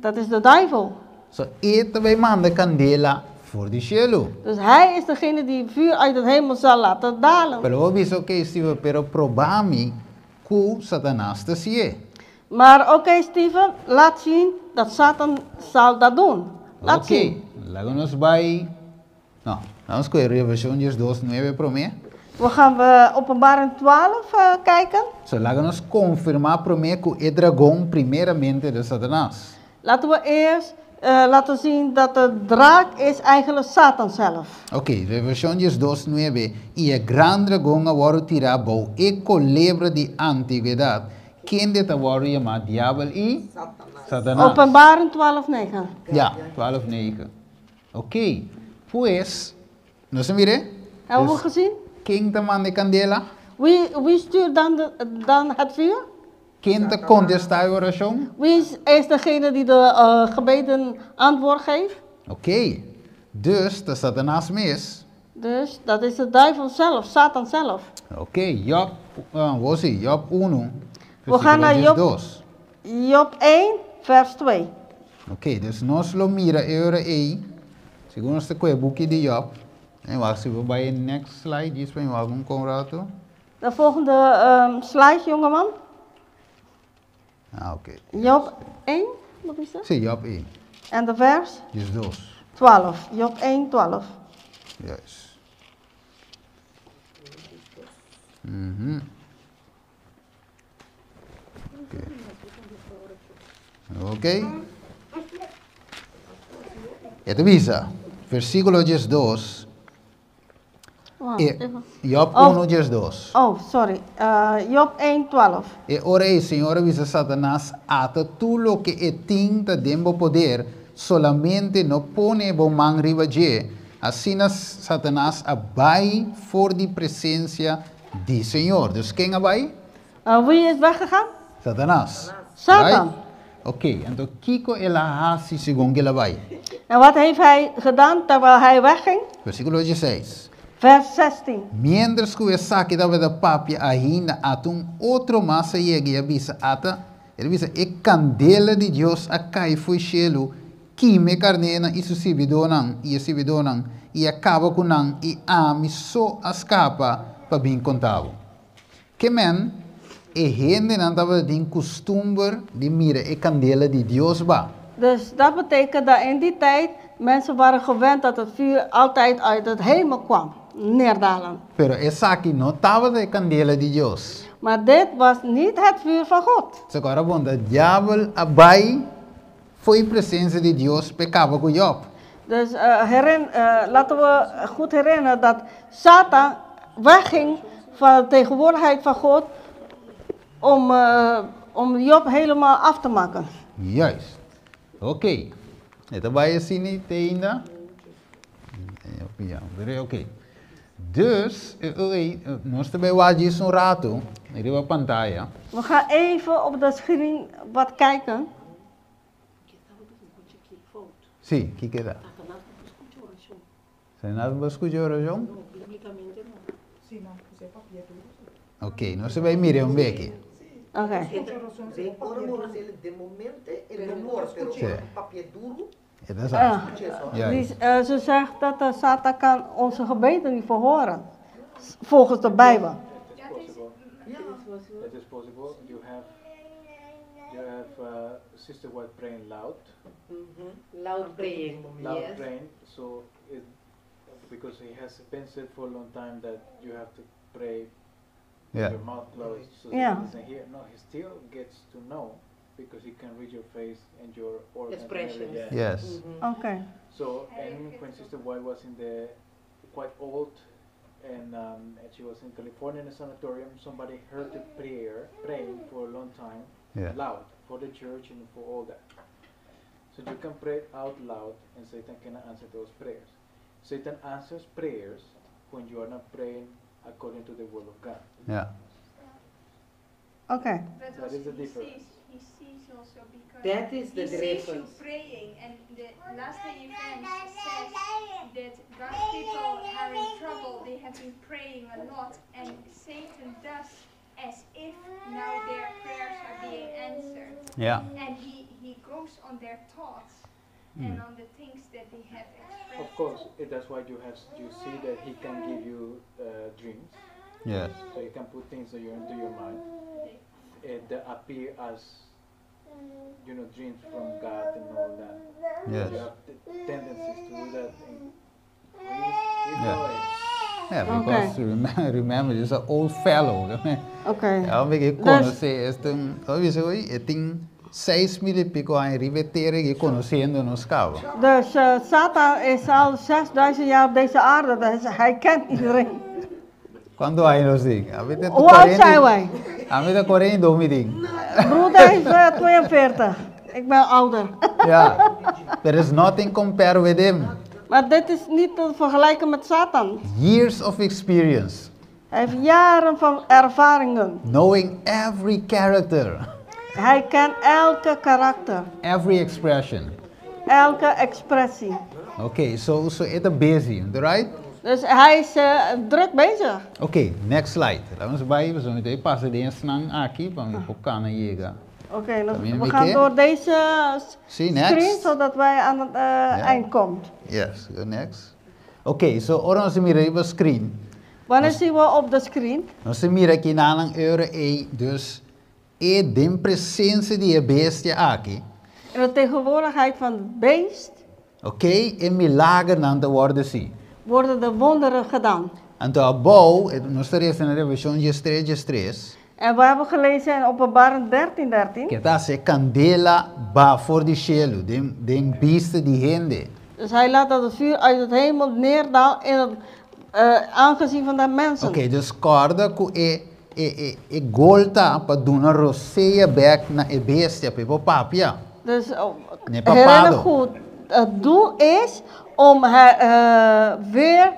Dat is de duivel. So e ta bai manda kandela for di shelu. Dus hij is degene die vuur uit het hemel zal laten dalen. Pero bo bisa, oké Steven, pero proba mi ku Satanas ta hasié. Maar oké Steven, laat zien dat Satan zal dat doen. Laat Oké, zien. laga nos bai. No, nos kohe Revelashon 12, 9 promé. We gaan we Openbaring 12 kijken. So laga nos konfirmá promé ku e dragon primeramente ta Satanas. Laten we eerst laten zien dat de draak is eigenlijk Satan zelf. Ok, Revelashon 12, 9, I e gran dragon a wòrdu tirá abou, e kolebra di antigwedat, kende ta wòrdu yamá Diabel i Satanas. Openbaring 12, 9. Ja, 12, 9. Ok, pues, nos a mir'é? Hebben we Dus, gezien? ken ta manda e kandela? Wie stuurt dan het vuur? Ken ta kontestá e orashon? Wie is degene die de gebeden antwoord geeft? Ok, dus ta Satanas mes. Dus dat is de duivel zelf, Satan zelf. Ok, Job, uh, wo si, Job 1, We gaan naar versíkulo 2. Job 1, vers 2. Ok, dus nos lo mira e ora ei, segun nos ta kohe buki di Job, en wak si bo bai e next slide, djis pa mi wak un kon rato. De volgende slide, jongeman. Ah, ok. Job 1, wat is dat? Sí, Job 1. En de vers? 12. 12. Job 1, 12. Juist. Ok. E ta bisa, versíkulo 12. E, Job 1, 12. Oh, sorry. Job 1, 12. E ora ei Señor a bisa Satanas, Ata tur loke e tin ta den bo poder, solamente no pone bo man riba dje. Asina Satanas a bai for di presensia di Señor. Dus ken a bai? Wie is weggegaan? Satanas. Satan. Right? Ok, anto kiko el a hasi segun ku el a bai? En wat heeft hij gedaan terwijl hij wegging? Versíkulo 16. Vers 16. Miéntras ku esaki tabata papia ainda, ata un otro mas a yega i a bisa, Ata, el a bisa, e kandela di Dios a kai fo'i shelu, kima e karnénan i su sirbidónan i e sirbidónan, i a kaba ku nan, i ami so a skapa pa bin konta bo. Ke men, e hendenan tabata tin kustumber di mira e kandela di Dios ba. Dus dat betekent dat in die tijd mensen waren gewend dat het vuur altijd uit het hemel kwam neerdalen. Pero esaki no tabata e kandela di Dios. Maar dit was niet het vuur van God. So kòrda bon, ta diabel a bai fo'i presensia di Dios p'e kaba ku Job. Dus herin, laten we goed herinneren dat Satan wegging van de tegenwoordigheid van God om Job helemaal af te maken. Juist. Ok. E ta bai asina te ainda? Ja, pero ok. Dus, nos ta bai wak djis un ratu riba pantaya. We gaan even op de screen wat kijken. Sí, kiko ta? Satanás no por skucha orashon? Ok, nos ta bai mira un beki. Ok. Sí. E ta sa. Juist. Die, ze zegt dat de Satan kan onze gebeden niet verhoren. Volgens de Bijbel. That is possible. You have Sister White praying loud. Loud praying. Loud Yes. praying. So it, because it has been said for a long time that you have to pray with your mouth closed so that he doesn't hear. No, he still gets to know because he can read your face and your organs and Expressions. everything. Yes. Okay. So, and when Sister White was in the quite old, and she was in California in a sanatorium, somebody heard the prayer, praying for a long time, loud, for the church and for all that. So you can pray out loud, and Satan cannot answer those prayers. Satan answers prayers when you are not praying according to the will of God. Okay. But That also is the he difference. sees, he sees also because That is the he sees you difference. praying, and the last day events says that God's people are in trouble. They have been praying a lot, and Satan does as if now their prayers are being answered. And he goes on their thoughts and on the things that they have expressed. Of course, that's why you see that he can give you dreams. So he can put things into your mind that appear as dreams from God and all that. You have the tendencies to do that. And he's going. Yeah, because remember, he's an old fellow. Okay. Ja, mi ke konosé este, obvio, oye, e tin 6000 i piko aña riba e tera aki konosiendo nos kaba. Dus Satan is al 6000 jaar op deze aarde, dus hij kent iedereen. Kuantu aña nos tin? Ami ta Hoe oud zijn wij? Ami ta 42 mi tin. Broeder is 42. Ik ben ouder. Ja. There is nothing compare with him. Maar dit is niet te vergelijken met Satan. Years of experience. Hij heeft jaren van ervaringen. Knowing every character. Hij kent elke karakter. Every expression. Elke expressie. Okay, so it's busy, right? Dus hij is druk bezig. Oké, okay, next slide. Laten we bij, we zullen meteen passen de eerste aki, pa mi por kana yega. Oké, okay, También we mi gaan ke? door deze Sí, next. screen, zodat wij aan het eind komen. Yes, go next. Oké, okay, so ora nos mira riba screen. Wanneer zien we op de screen? Nos mira aki na euro e, dus e den presensia di e bestia aki. In de tegenwoordigheid van het beest. Oké, okay, e milagernan ta wòrdu hasí. Worden de wonderen gedaan. Anto abou, nos ta lesa na Revelashon 13, 13. En we hebben gelezen in Openbaring 13, 13. Ku ta hasi kandela baha for di shelu, den bista di hende. Dus hij laat dat het vuur uit het hemel neerdaalt in het aangezicht van de mensen. Oké, dus kòrda ku e e e e goal ta pa duna rosea bèk na e bestia pa e por papia. Dus Ne herinner papado. goed, het doel is om weer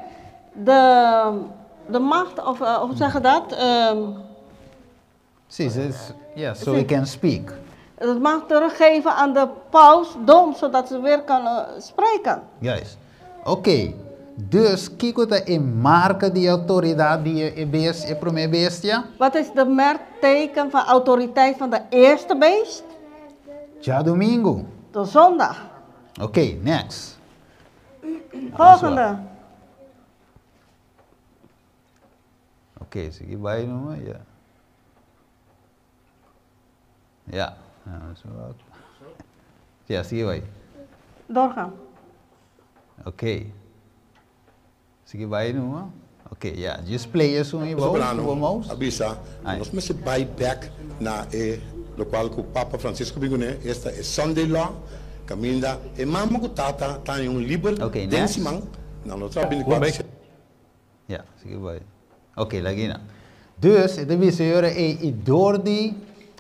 de macht, of hoe zeg je dat? Sí, sí, yeah, so he can speak. Het macht teruggeven aan de pausdom, zodat ze weer kan spreken. Juist. Oké, dus kiko ta e marka di outoridat di e bestia, e promé bestia? Wat is de merkteken van autoriteit van de eerste beest? Djadumingu. De zondag. Oké, next. Volgende. Oké, sigui bai numa, ja. Ja, nou, ja, sigui bai. Doorgaan. Oké. Sigui bai numa. Oké, ja, just play esun ei bou, Soberano bo mouse. a bisa, Ai. nos mester bai bek na e lokual ku Papa Francisco bin kuné, esta e Sunday Law, kaminda e mama ku tata ta haña un liber Oké, den next. siman, nan no traha bintikuater shete. Ja, sigui bai. Oké, lag'é nan. Dus, e ta bisa e ora ei, i dor di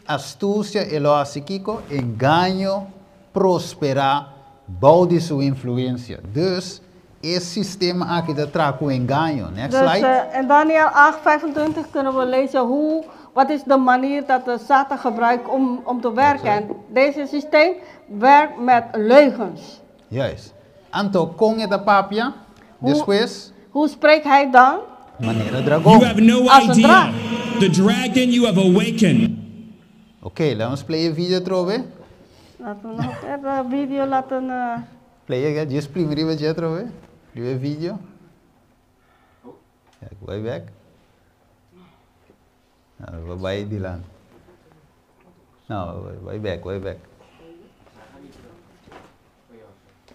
astusia e lo hasi kiko? Engaño prosperá bou di su influensia. Dus, e sistema aki ta traha ku engaño. Next Dus slide. in Daniel 8, 25 kunnen we lezen hoe, wat is de manier dat de Satan gebruikt om te werken. En deze systeem werkt met leugens. Juist. Anto, kon e ta papia? Hoe, Despues? hoe spreekt hij dan? Manera dragon. You have no Als een idea. draak. The dragon you have awakened. Oké, laat ons play e video atrobe. Laten we nog even de video laten. Play again, just primi riba dje atrobe. Riba e video. Ja, go back. No, bai dilanti. No, way back, way back.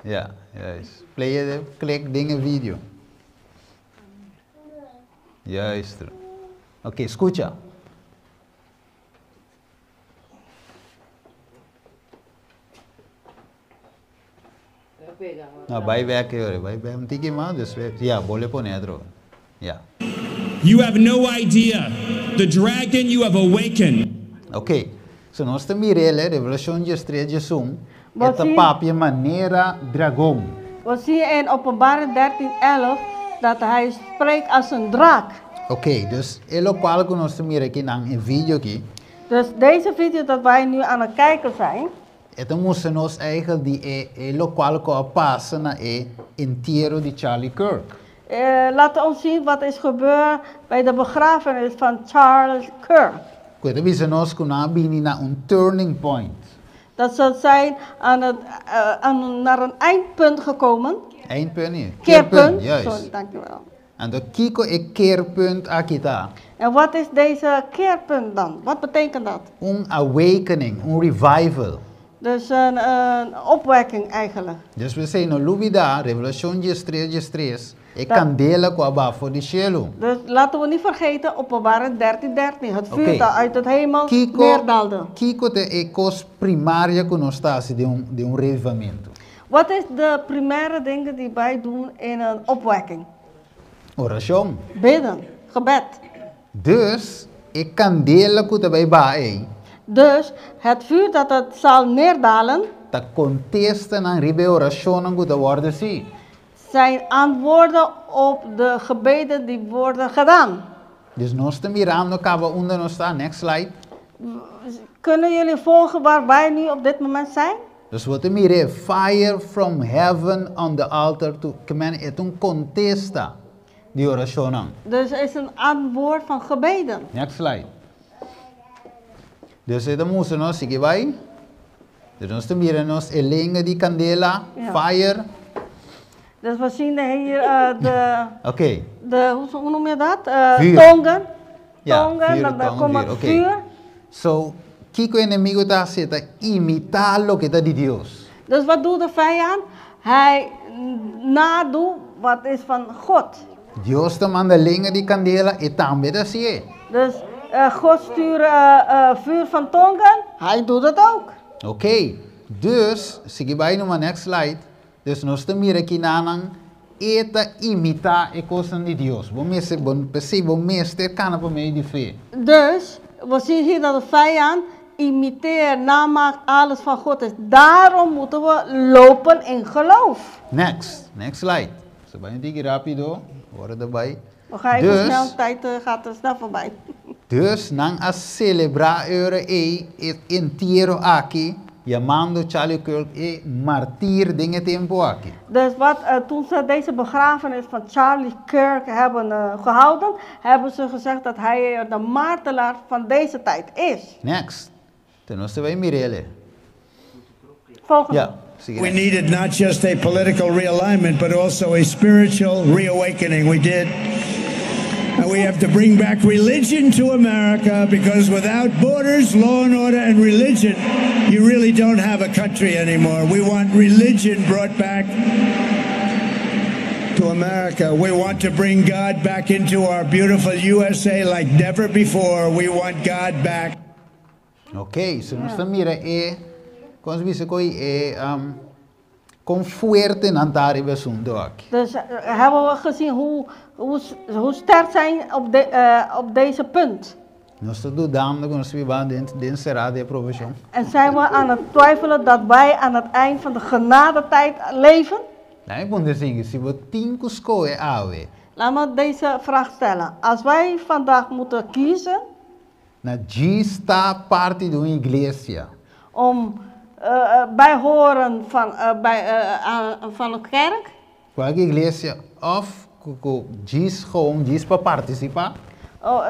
Ja, juist. Play it, klik dingen video. Juist. Oké, skucha. No, bai back, hoor. Bai back. Un tiki mas, despues. Ja, bolbe pone otro. Ja. You have no idea. The dragon you have awakened. Oké. So nos ta mir'é, Revelashon 13, 11, Wat e ta zie- papia manera dragon. We zien in Openbaring 13, 11 dat hij spreekt als een draak. Oké, dus e lokual ku nos ta mira aki na e video aki. Dus deze video dat wij nu aan het kijken zijn, E ta mustra nos eigenlijk di e e lokual ku a pasa na e entiero di Charlie Kirk. Laat ons zien wat is gebeurd bij de begrafenis van Charles Kirk. Ku e ta bisa nos ku nan a bini na un turning point. Dat ze zijn aan het, aan, naar een eindpunt gekomen. Eindpunt niet. Keerpunt. Keerpunt, juist. Sorry, dankjewel. Anto kiko e keerpunt aki ta? En wat is deze keerpunt dan? Wat betekent dat? Un awakening, un revival. Dus een opwekking eigenlijk. Dus p'esei no lubidá, Revelashon 13, 13, e Dat- kandela ku a baha for di shelu. Dus laten we niet vergeten, Openbaring 13, 13. Het vuur Oké. dat uit het hemel Kiko, neerdaalde. kiko ta e kos primario ku nos ta hasi den un, den un revivamentu? Wat is de primaire dingen die wij doen in een opwekking? Orashon. Bidden, gebed. Dus, e kandela ku ta bai baha ei. Dus het vuur dat het zal neerdalen, Ta kontestanan riba e orashonnan ku ta wòrdu hasí. zijn antwoorden op de gebeden die worden gedaan. Dus nos ta mirando kaba unda nos ta. Next slide. Kunnen jullie volgen waar wij nu op dit moment zijn? Dus bo ta mira fire from heaven on the altar to ke men e ta un kontesta di orashonnan. Dus is een antwoord van gebeden. Next slide. Dus e ta mustra nos sigui bai. Dus nos ta mira nos e lenga di kandela, Ja. fire. Dus we zien hier de, Oké. de hoe noem je dat? Vuur. Tongen. Ja, Tongen, vuur, dan tongen, komt vuur, het oké. vuur. So, kiko enemigo ta hasi? E ta imitá loke ta di Dios. Dus wat doet de vijand? Hij nadoet wat is van God. Dios ta manda lenga di kandela e tambe ta hasié. Dus God stuurt vuur van tongen, hij doet het ook. Oké, dus, sigui bai numa next slide. Dus nos ta mira kinanan e ta imitá e kosnan di Dios. Bo mester, bo, p'esei bo mester kana pa medio di fe. Dus, we zien hier dat de vijand imiteert, namaakt alles van God is. Daarom moeten we lopen in geloof. Next, next slide. Nos ta bai un tiki rápido, ora ta bai. We gaan even Dus, snel, tijd gaat er snel voorbij. Dus nan a selebrá e ora ei e entiero aki, yamando Charlie Kirk e martir den e tempu aki. Dus wat, toen ze deze begrafenis van Charlie Kirk hebben gehouden, hebben ze gezegd dat hij de martelaar van deze tijd is. Next. Te nos ta bai mir'el. Volgende. Ja, sigui We next. needed not just a political realignment, but also a spiritual reawakening. We did. And we have to bring back religion to America because without borders, law and order, and religion, you really don't have a country anymore. We want religion brought back to America. We want to bring God back into our beautiful USA like never before. We want God back. Ok, si nos ta mira e, kon se bisa koi e, kon fuerte nan ta riba e asuntu aki. Dus hebben we gezien hoe sterk zijn op deze punt. Nos ta dudando ku nos ta biba den den será di aprobashon? En zijn we aan het twijfelen dat wij aan het eind van de genadetijd leven? Laat mi puntra esaki, si bo tin ku skohe awe. Laat me deze vraag stellen. Als wij vandaag moeten kiezen. Na djis ta parti di un iglesia. Om bijhoren van, bij, van een kerk. Kualke iglesia of ku ku djis gewoon djis pa partisipá.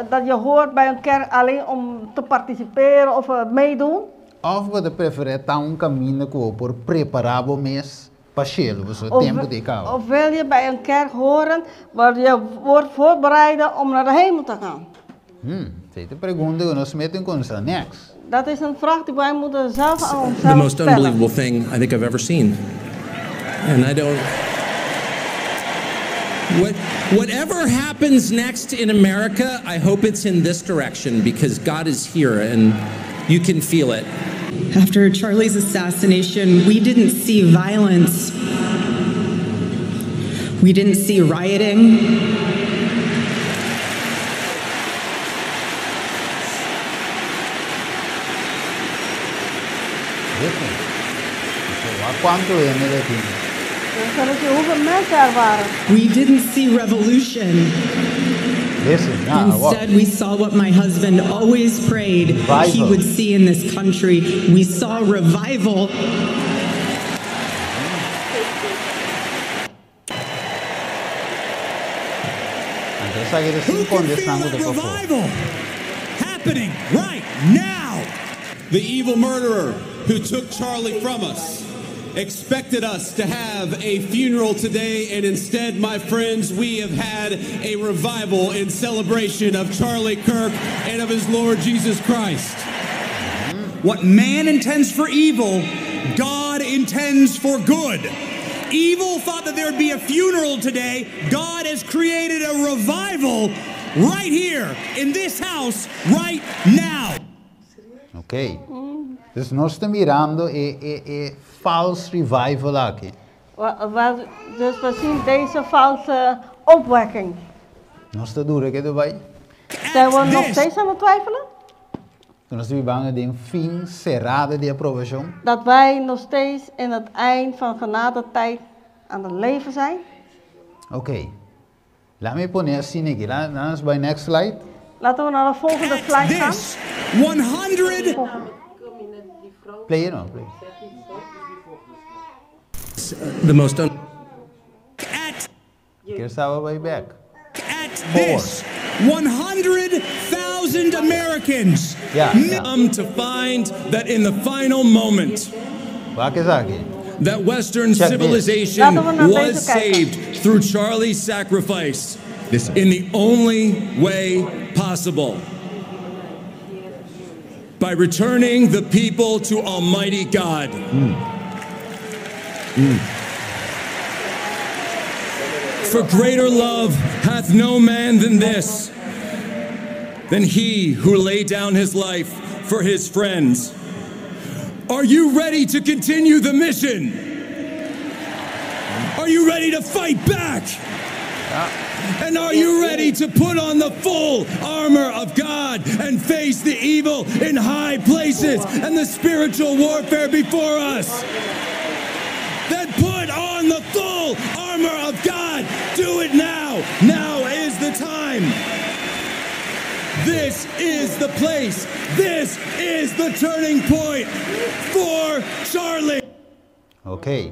Dat je hoort bij een kerk alleen om te participeren of meedoen. Of bo ta preferé ta un kaminda ku bo por prepará bo mes pa shelu, pasobra tempu ta e kaba. Of wil je bij een kerk horen waar je wordt voorbereiden om naar de hemel te gaan? Esei ta pregunta ku nos meten konsa. Next. Dat is een vraag die wij moeten zelf aan The onszelf most stellen. unbelievable thing I think I've ever seen. And I don't. Whatever happens next in America, I hope it's in this direction because God is here and you can feel it. After Charlie's assassination, we didn't see violence. We didn't see rioting. Listen. Wak kuantu hende ta tin. We zullen zien hoeveel mensen er waren. We didn't see revolution. Listen, ja, wak. Instead, we saw what my husband always prayed he Revival. would see in this country. We saw revival. Anto esaki ta sin kontestá ku ta pafó. Revival happening right now. The evil murderer who took Charlie from us expected us to have a funeral today, and instead, my friends, we have had a revival in celebration of Charlie Kirk and of his Lord Jesus Christ. What man intends for evil, God intends for good. Evil thought that there would be a funeral today. God has created a revival right here in this house right now. Ok. Dus nos ta mirando e e e false revival aki. Dus we zien deze valse opwekking. Nos ta dura ke ta bai? Zijn we nog steeds aan het twijfelen? Ku nos ta bibando den fin serado di aprobashon? Dat wij nog steeds in het eind van genadetijd aan het leven zijn? Ok. Laat mi pone asina aki. Laat nos bai next slide. Laten we naar de volgende slide gaan. This 100. Play it on, play. The most un- Kier sa bai back. At this 100,000 Americans Yeah. come to find that in the final moment Wak esaki. that Western Check this. civilization Laten we naar was deze kijken. saved through Charlie's sacrifice in the only way possible. By returning the people to Almighty God. For greater love hath no man than this, than he who laid down his life for his friends. Are you ready to continue the mission? Are you ready to fight back? And are you ready to put on the full armor of God and face the evil in high places and the spiritual warfare before us? Then put on the full armor of God. Do it now. Now is the time. This is the place. This is the turning point for Charlie. Ok.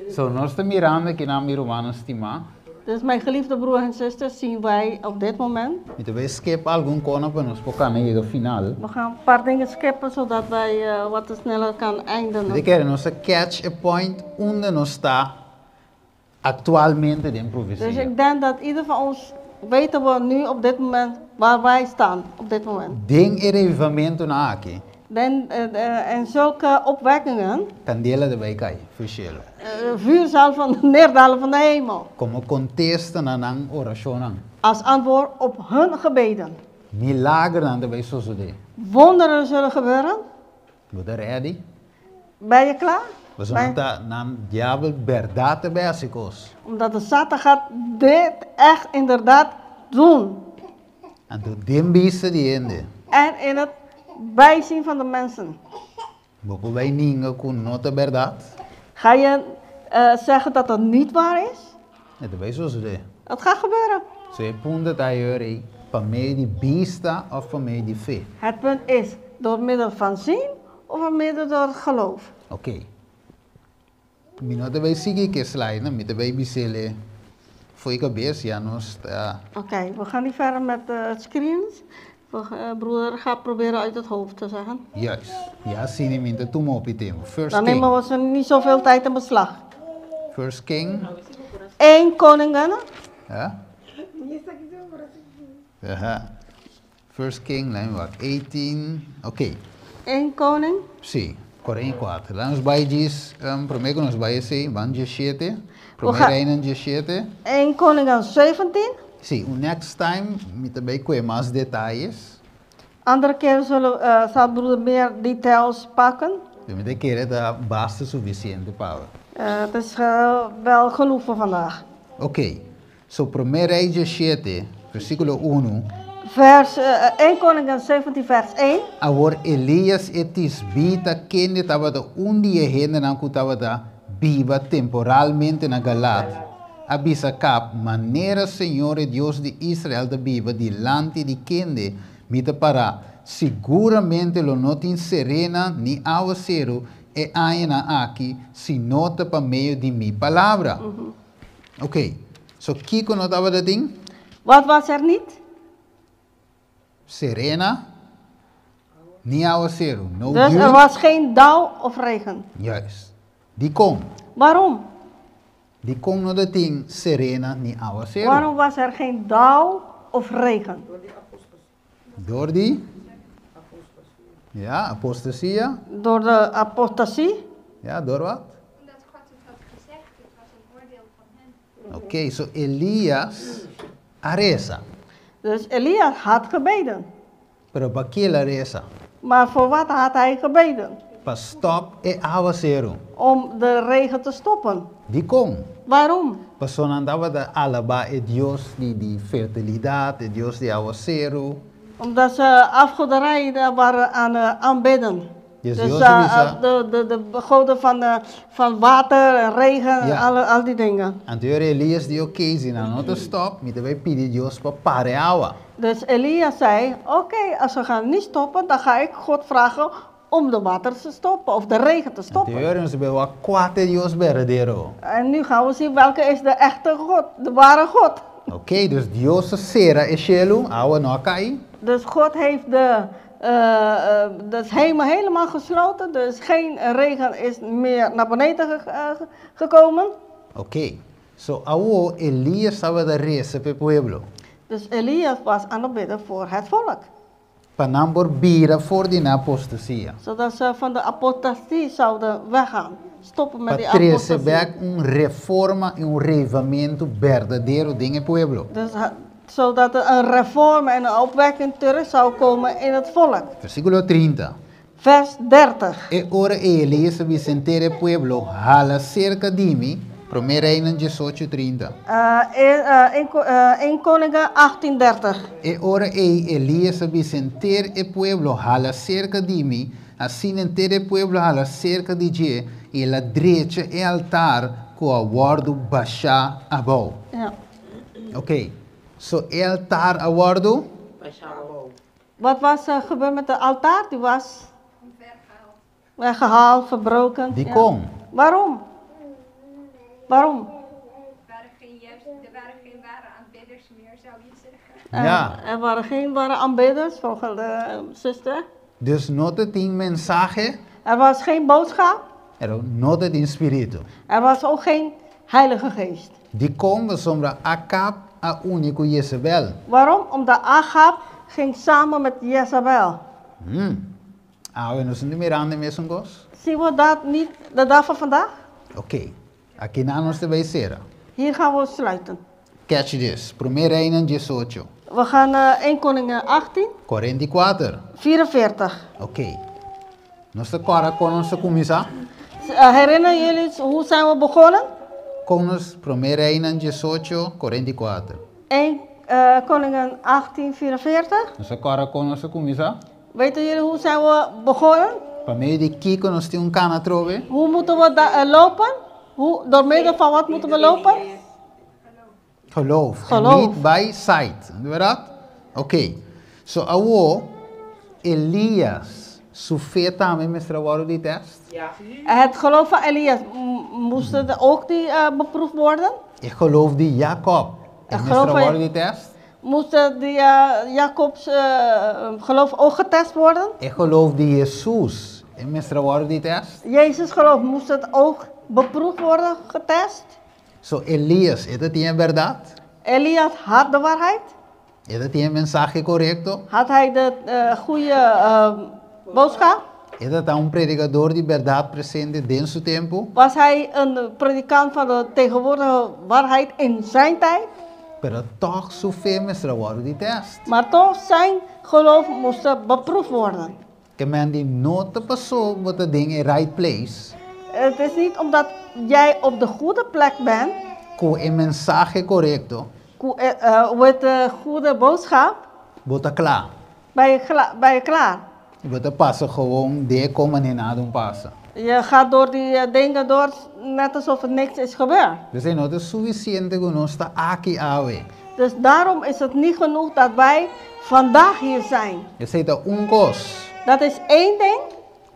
So, nos ta mirando akinan, mi rumannan stimá. Dus mijn geliefde broer en zusters zien wij op dit moment. Mi ta bai skip algun kos pa nos por kana yega final. We gaan een paar dingen skippen zodat wij wat sneller kan eindigen. Mi ke nos catch a point unda nos ta aktualmente den profesia. Dus ik denk dat ieder van ons weten we nu op dit moment waar wij staan op dit moment. Den e revivamentonan aki. En zulke opwekkingen. Kandela ta bai kai, for shelu. Vuur zal van neerdalen van de hemel. Komo kontesta na nan orashonnan. Als antwoord op hun gebeden. Milagernan ta bai sosodé. Wonderen zullen gebeuren. Bo ta ready? Ben je klaar? Pasobra ta nan diabel bèrdat ta bai hasi kos. Omdat de Satan gaat dit echt inderdaad doen. Anto den bista di hende. En in het bijzien van de mensen. Bo por bai ninga ku no ta bèrdat? Ga je zeggen dat dat niet waar is? E ta bai sosodé. Het gaat gebeuren. So e punto ta ayora pa medio di bista òf pa medio di fe? Het punt is door middel van zien of door middel door het geloof? Ok. Mi no ta bai sigui ku e slide, mi ta bai bis'é fo'i kabes, ya nos ta. Ok, we gaan niet verder met de screens. Broeder gaat proberen uit het hoofd te zeggen. Juist. Ya asina mi ta tuma hopi tempu. First Dan King. nemen we ze niet zoveel tijd in beslag. First King. 1 Koningen. Ja? Aha. First King, lijn wat 18. Oké. 1 Koning. Sí, 44. Laat ons bij djis, promé ku nos bai esei, ban 17. Promé gaan- Reinen 17. 1 Koningen 17. Sí, un next time mi ta bai kue mas detayes. Andere keer zullen, zal broeder meer details pakken. Mi ta kere ta basta sufisiente pa awe. Het is wel genoeg voor vandaag. Oké, so Promé Rei 17, versíkulo unu. Vers, 1 Koningen 17 vers 1. Awor Elias e tisbita kende tabata un di e hendenan ku tabata biba temporalmente na Galad, a bisa Akab, Manera Señor e Dios di Israel ta biba dilanti di kende mi ta pará, siguramente lo no tin serena ni awaseru e añanan aki si no ta pa medio di mi palabra. Ok, so kiko no tabata tin? Wat was er niet? Serena ni awaseru. No Dus er dew. was geen dauw of regen. Juist. Dikon? Waarom? Dikon no tabatin serena ni awaseru? Waarom was er geen dauw of regen? Door di? Ja, apostasia. Door de apostasie? Ja, door wat? Omdat God het had gezegd, het was een oordeel van hem. Oké, so Elias a resa. Dus Elias had gebeden. Pero pa ke el a resa? Maar voor wat had hij gebeden? Pa stop e awaseru. Om de regen te stoppen. Dikon? Waarom? Pasobra nan tabata alabá e dios di di fertilidat, e dios di awaseru. Omdat ze afgoderij waren aan aanbidden. Dus Dus Dios a bisa. de goden van water en regen en Ja. al die dingen. Anto Elias di oké, si nan no ta stop, mi ta bai pidi Dios pa para e awa. Dus Elias zei, oké, als ze gaan niet stoppen, dan ga ik God vragen om de water te stoppen of de regen te stoppen. Anto nos ta bai wak kua ta e Dios berdadero. En nu gaan we zien welke is de echte God, de ware God. Oké, dus Dios a sera e shelu, awa no a kai. Dus God heeft de hemel helemaal gesloten, dus geen regen is meer naar beneden gekomen. Oké, so awo Elias tabata resa pa e pueblo. Dus Elias was aan het bidden voor het volk. Pa nan por bira for di nan apostasia. Zodat ze van de apostasie zouden weggaan. Stoppen met Pa die trese apostasie. bèk un reforma i un reavivamentu berdadero den e pueblo. Dus, zodat er een reform en een opwekking terug zou komen in het volk. Versíkulo 30. Vers 30. E ora ei Elias a bisa henter e pueblo, Hala serka di mi, Promé Reinan 18, 30. 1 Koningen 18, 30. E ora ei Elias a bisa henter e pueblo, Hala serka di mi, Asina henter e pueblo a hala serka di dje, i el a drecha e altar ku a wòrdu bashá abou. Ja. Oké, so e altar a wòrdu? Bashá abou. Wat was er gebeurd met de altaar? Die was weggehaald, verbroken. Dikon? Ja. Waarom? Waarom? Er waren geen, juist, er waren geen ware aanbidders meer, zou je zeggen. Ja. Er waren geen ware aanbidders, volgens de zuster. Dus no tabatin mensahe. Er was geen boodschap. Pero no tabatin spiritu. Er was ook geen Heilige Geest. Dikon? Pasobra Akab a uni ku Jezabel. Waarom? Omdat Achab ging samen met Jezabel. Awe nos no ta mirando e mesun kos? Zien we dat niet de dag van vandaag? Oké. Akinan nos ta bai sera. Hier gaan we sluiten. Catch this. Promé Reinan 18. We gaan 1 Koningen 18. 44. 44. Oké. Nos ta kòrda kon nos a kuminsá? Herinneren jullie hoe zijn we begonnen? Kon nos Promé Reinan 18, 44. 1 Koningen 18, 44. Nos ta kòrda kon nos a kuminsá? Weten jullie hoe zijn we begonnen? Pa medio di kiko nos tin ku kana atrobe? Hoe moeten we lopen? Door middel van wat moeten we lopen? Geloof. Geloof. Niet by sight. Bèrdat? Oké. So awo Elias su fe tambe mester a wòrdu di test? Ja. Het geloof van Elias, moest het ook die beproefd worden? E geloof di Jacob. Het Mester geloof van a wòrdu di test? Moest die Jacobs geloof ook getest worden? E geloof di Jesus. E mester a wòrdu di test? Jezus geloof, moest het ook beproefd worden, getest? So Elias, e tabatin bèrdat? Elias had de waarheid? E tabatin mensahe korekto? Had hij de goede boodschap? E tabata un predikadó di bèrdat presente den su tempu? Was hij een predikant van de tegenwoordige waarheid in zijn tijd? Pero toch su fe mester a wòrdu di test. Maar toch zijn geloof moest beproefd worden. Ke men di no ta paso bo ta den e right place. Het is niet omdat jij op de goede plek bent. Ku e mensahe korekto. Ku met de goede boodschap. Bo ta kla. Ben je klaar? Bo ta pasa gewoon de kon nada no pasa. Je gaat door die dingen door, net alsof er niks is gebeurd. Dus no ta sufisiente ku nos ta aki awe. Dus daarom is het niet genoeg dat wij vandaag hier zijn. Esei ta un kos. Dat is één ding.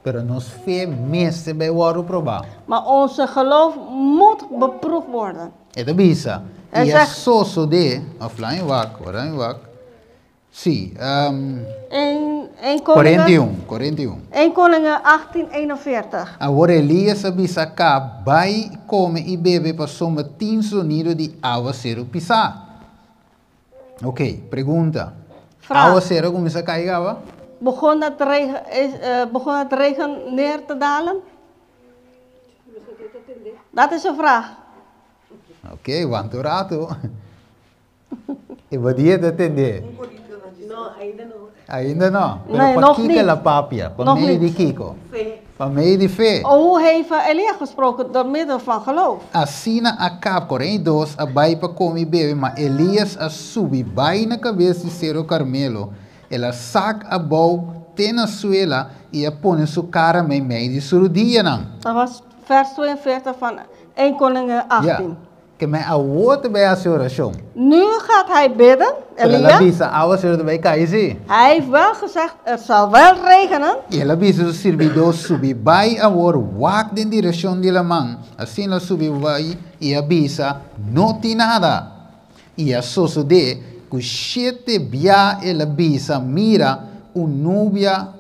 Pero nos fe mester bai wòrdu probá. Maar onze geloof moet beproefd worden. E ta bisa. Hij I zegt sosodé, of laga mi wak, laga mi wak. Si, 1 Koningen, 41, 41. 1 Koningen 18, 41. Awor Elias a bisa Akab, bai kome i bebe pasobra tin zonido di áwaseru pisá. Ok, pregunta. Vraag. Áwaseru a kuminsá kai kaba? Begon het regen, is, begon het regen neer te dalen? Dat is een vraag. Ok, wanta un ratu. E bo dia ta tende? No, ainda no. Ainda no. Pero Nee, pa nog kiko niet. el a papia? Pa Nog medio niet. di kiko? Fe. Pa medio di fe. Oh, hoe heeft Elia gesproken? Door middel van geloof. Asina Akab, 42, a bai pa kome i bebe, ma Elias a subi bai na kabes di Seru Karmelo. El a sak abou te na suela i a pone su kara meimei di su rudianan. Dat was vers 42 van 1 Koningen 18. Ja. Ke men awor e ta bai hasi orashon. Nu gaat hij bidden, Pero el a Elia. bisa, áwaseru ta bai kai si. Hij heeft wel gezegd, het zal wel regenen. I el a bisa su sirbidó subi bai awor wak den direkshon di laman. Asina el a subi bai i a bisa, no tin nada. I a sosodé ku shete bia el a bisa, mira, un nubia,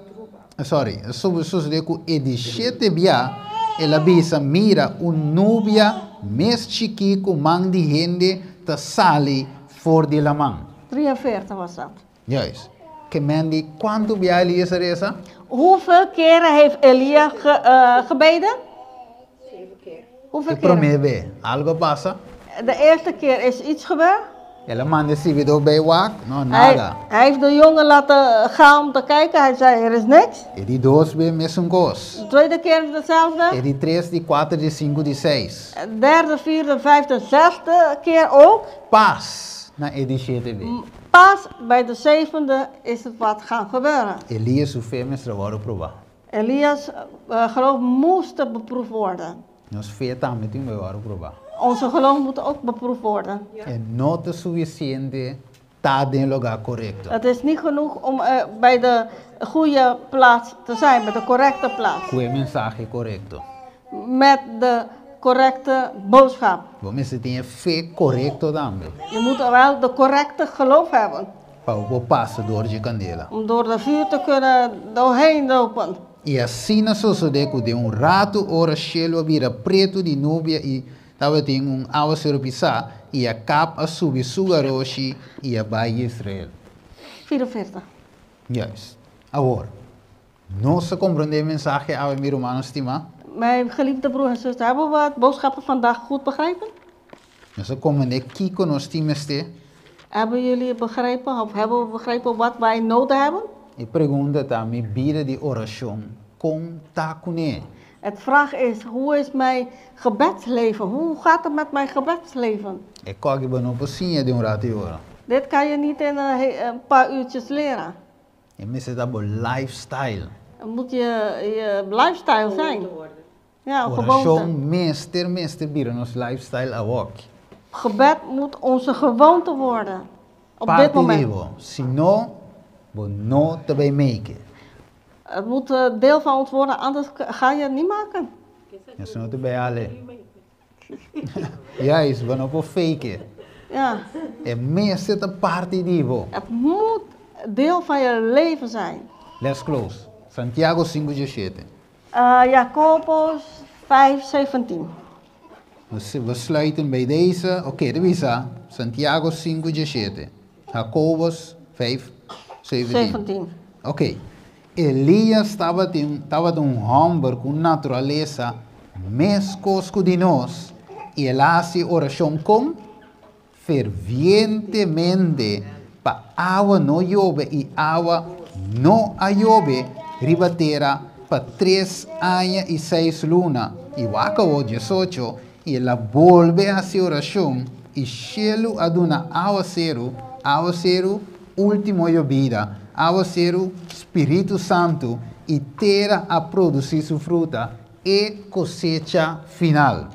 sorry, a sosodé ku e di shete bia el a bisa, mira, un nubia mes chikí ku man di hende ta sali for di laman. 43 was dat. Juist. Ke men di kuantu bia Elias a resa? Hoeveel keren heeft Elia gebeden? Hoeveel E keren? promé be, algu a pasa? De eerste keer is iets gebeurd. El a manda sirbidó bai wak? No, Hij, nada. hij heeft de jongen laten gaan om te kijken. Hij zei, er is niks. E di dos be, mesun kos. De tweede keer hetzelfde. E di tres, di kuater, di sinku, di seis. Derde, vierde, vijfde, zesde keer ook. Pas na e di shete be. Pas bij de zevende is het wat gaan gebeuren. Elias su fe mester a wòrdu probá. Elias geloof moest beproefd worden. Nos fe tambe tin ku wòrdu probá. Onze geloof moet ook beproefd worden. E no ta sufisiente ta den lugá korekto. Het is niet genoeg om bij de goede plaats te zijn, bij de correcte plaats. Ku e mensahe korekto. Met de correcte boodschap. Bo mester tin e fe korekto tambe. Je moet wel de correcte geloof hebben. Pa bo pasa dor di kandela. Om door de vuur te kunnen doorheen lopen. I asina a sosodé ku den un ratu ora shelu a bira pretu di nubia i tabatin un áwaseru pisá, i Akab a subi su garoshi i a bai Yisrael. 44. Juist. Awor, nos a komprondé e mensahe awe, mi rumannan stimá? Mijn geliefde broer en zuster, hebben we het boodschappen vandaag goed begrepen? Nos a komprondé kiko nos tin mester? Hebben jullie begrepen of hebben we begrepen wat wij nodig hebben? E pregunta ta, mi bida di orashon kon ta kuné? Het vraag is, hoe is mijn gebedsleven? Hoe gaat het met mijn gebedsleven? E kos aki bo no por siña den un ratu di ora. Dit kan je niet in een paar uurtjes leren. E mester ta bo lifestyle. Het moet je lifestyle zijn. Ja, een gewoonte. Orashon mester mester bira nos lifestyle awor. Gebed moet onze gewoonte worden. Op dit Parti moment. di bo. Si no, bo no ta bai make. Het moet deel van ons worden, anders ga je het niet maken. Nos no ta bai ale. Juist, bo no por fake. Ja. E mester ta parti di bo. Het moet deel van je leven zijn. Let's close. Santiago 5, 17. Jacobus 5, 17. We sluiten bij deze. Oké, de visa. Santiago 5, 17. Jacobus 5, 17. 17. Oké. Elias tabata un hòmber ku naturalesa meskos ku di nos, i el a hasi orashon kon fervientemente pa awa no yobe, i awa no a yobe riba tera pa tres aña i seis luna. I wak awor 18, i el a bolbe hasi orashon, i shelu a duna awaseru, awaseru, último yobida, awaseru, Spiritu Santu, i tera a produsí su fruta, e kosecha final.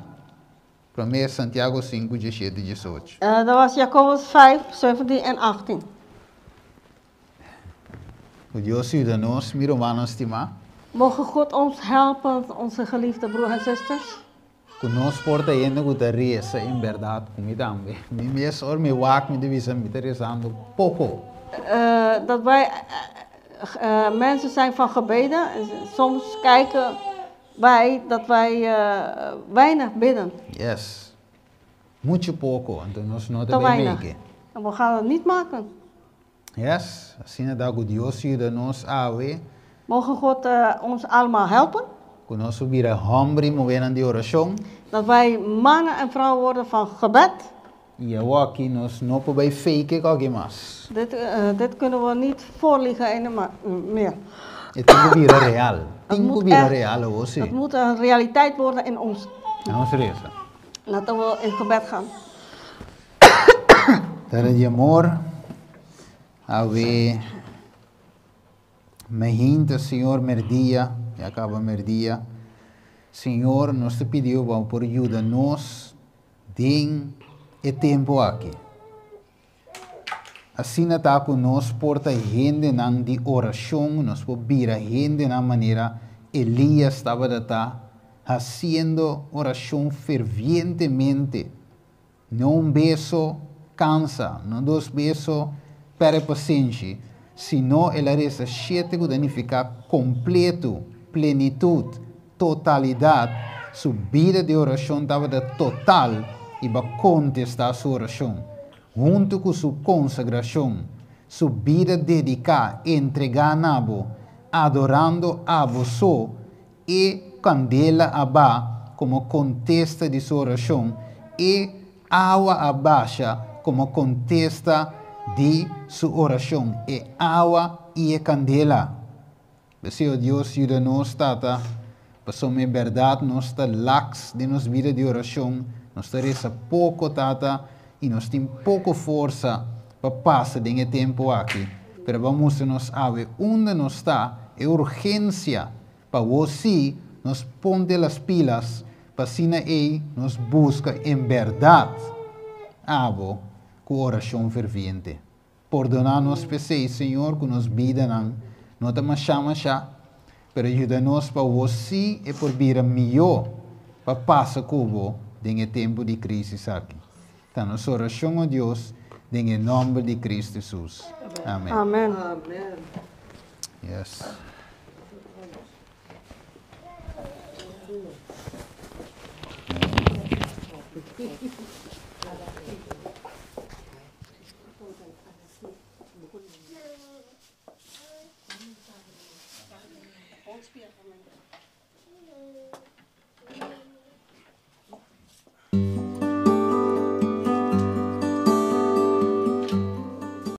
Promé Santiago 5, 17 i 18. Dat was Jacobus 5, 17 en 18. Ku Dios yuda nos, mi rumannan stimá. Mogen God ons helpen, onze geliefde broers en zusters. Ku nos por ta hende ku ta resa en bèrdat ku mi tambe. Mi mes ora mi wak mi ta bisa mi ta resando poko. Dat wij mensen zijn van gebeden. En soms kijken wij dat wij weinig bidden. Yes. Mucho poko, anto nos no ta Te bai weinig. meke. En we gaan het niet maken. Yes, asina ta ku Dios yuda nos awe. Mogen God ons allemaal helpen. Ku nos bira hòmber i muhénan di orashon. Dat wij mannen en vrouwen worden van gebed. I awor aki nos no por bai fake kòke mas. Dit kunnen we niet voorliegen en meer. E tin ku bira real. Tin ku bira echt real awor si. Het moet een realiteit worden in ons. Nos resa. Laten we in gebed gaan. Tata di amor, awe mainta, Señor, merdia, ya kaba merdia. Señor, nos ta pidi Bo por yuda nos den e tempu aki. Asina ta ku nos por ta hendenan di orashon, nos por bira hendenan manera Elias tabata ta hasiendo orashon fervientemente. No un bes so kansa, no dos bes so pèrdè pasenshi, sino el a resa shete ku ta nifiká kompleto, plenitut, totalidat, su bida di orashon tabata total i bo a kontestá su orashon. Huntu ku su konsagrashon, su bida dediká, entregá na bo, adorando abo so, e kandela a ba komo kontesta di su orashon, e awa a basha komo kontesta di su orashon, e awa i e kandela. P'esei, o Dios, yuda nos, Tata, pasobra en bèrdat nos ta laks den nos bida di orashon, nos ta resa poko, Tata, i nos tin poko forsa pa pasa den e tempu aki. Pero bo a mustra nos awe unda nos ta, e urgensia pa awor sí nos ponte las pilas pa asina ei nos buska en bèrdat abo ku orashon ferviente. Pordoná nos p'esei, Señor, ku nos bidanan no ta mashá mashá, pero yuda nos pa awor sí e por bira mihó pa pasa ku bo den e tempu di krísis aki. Ta nos orashon, o Dios, den e nòmber di Kristu Hesus. Amèn. Amèn. Yes.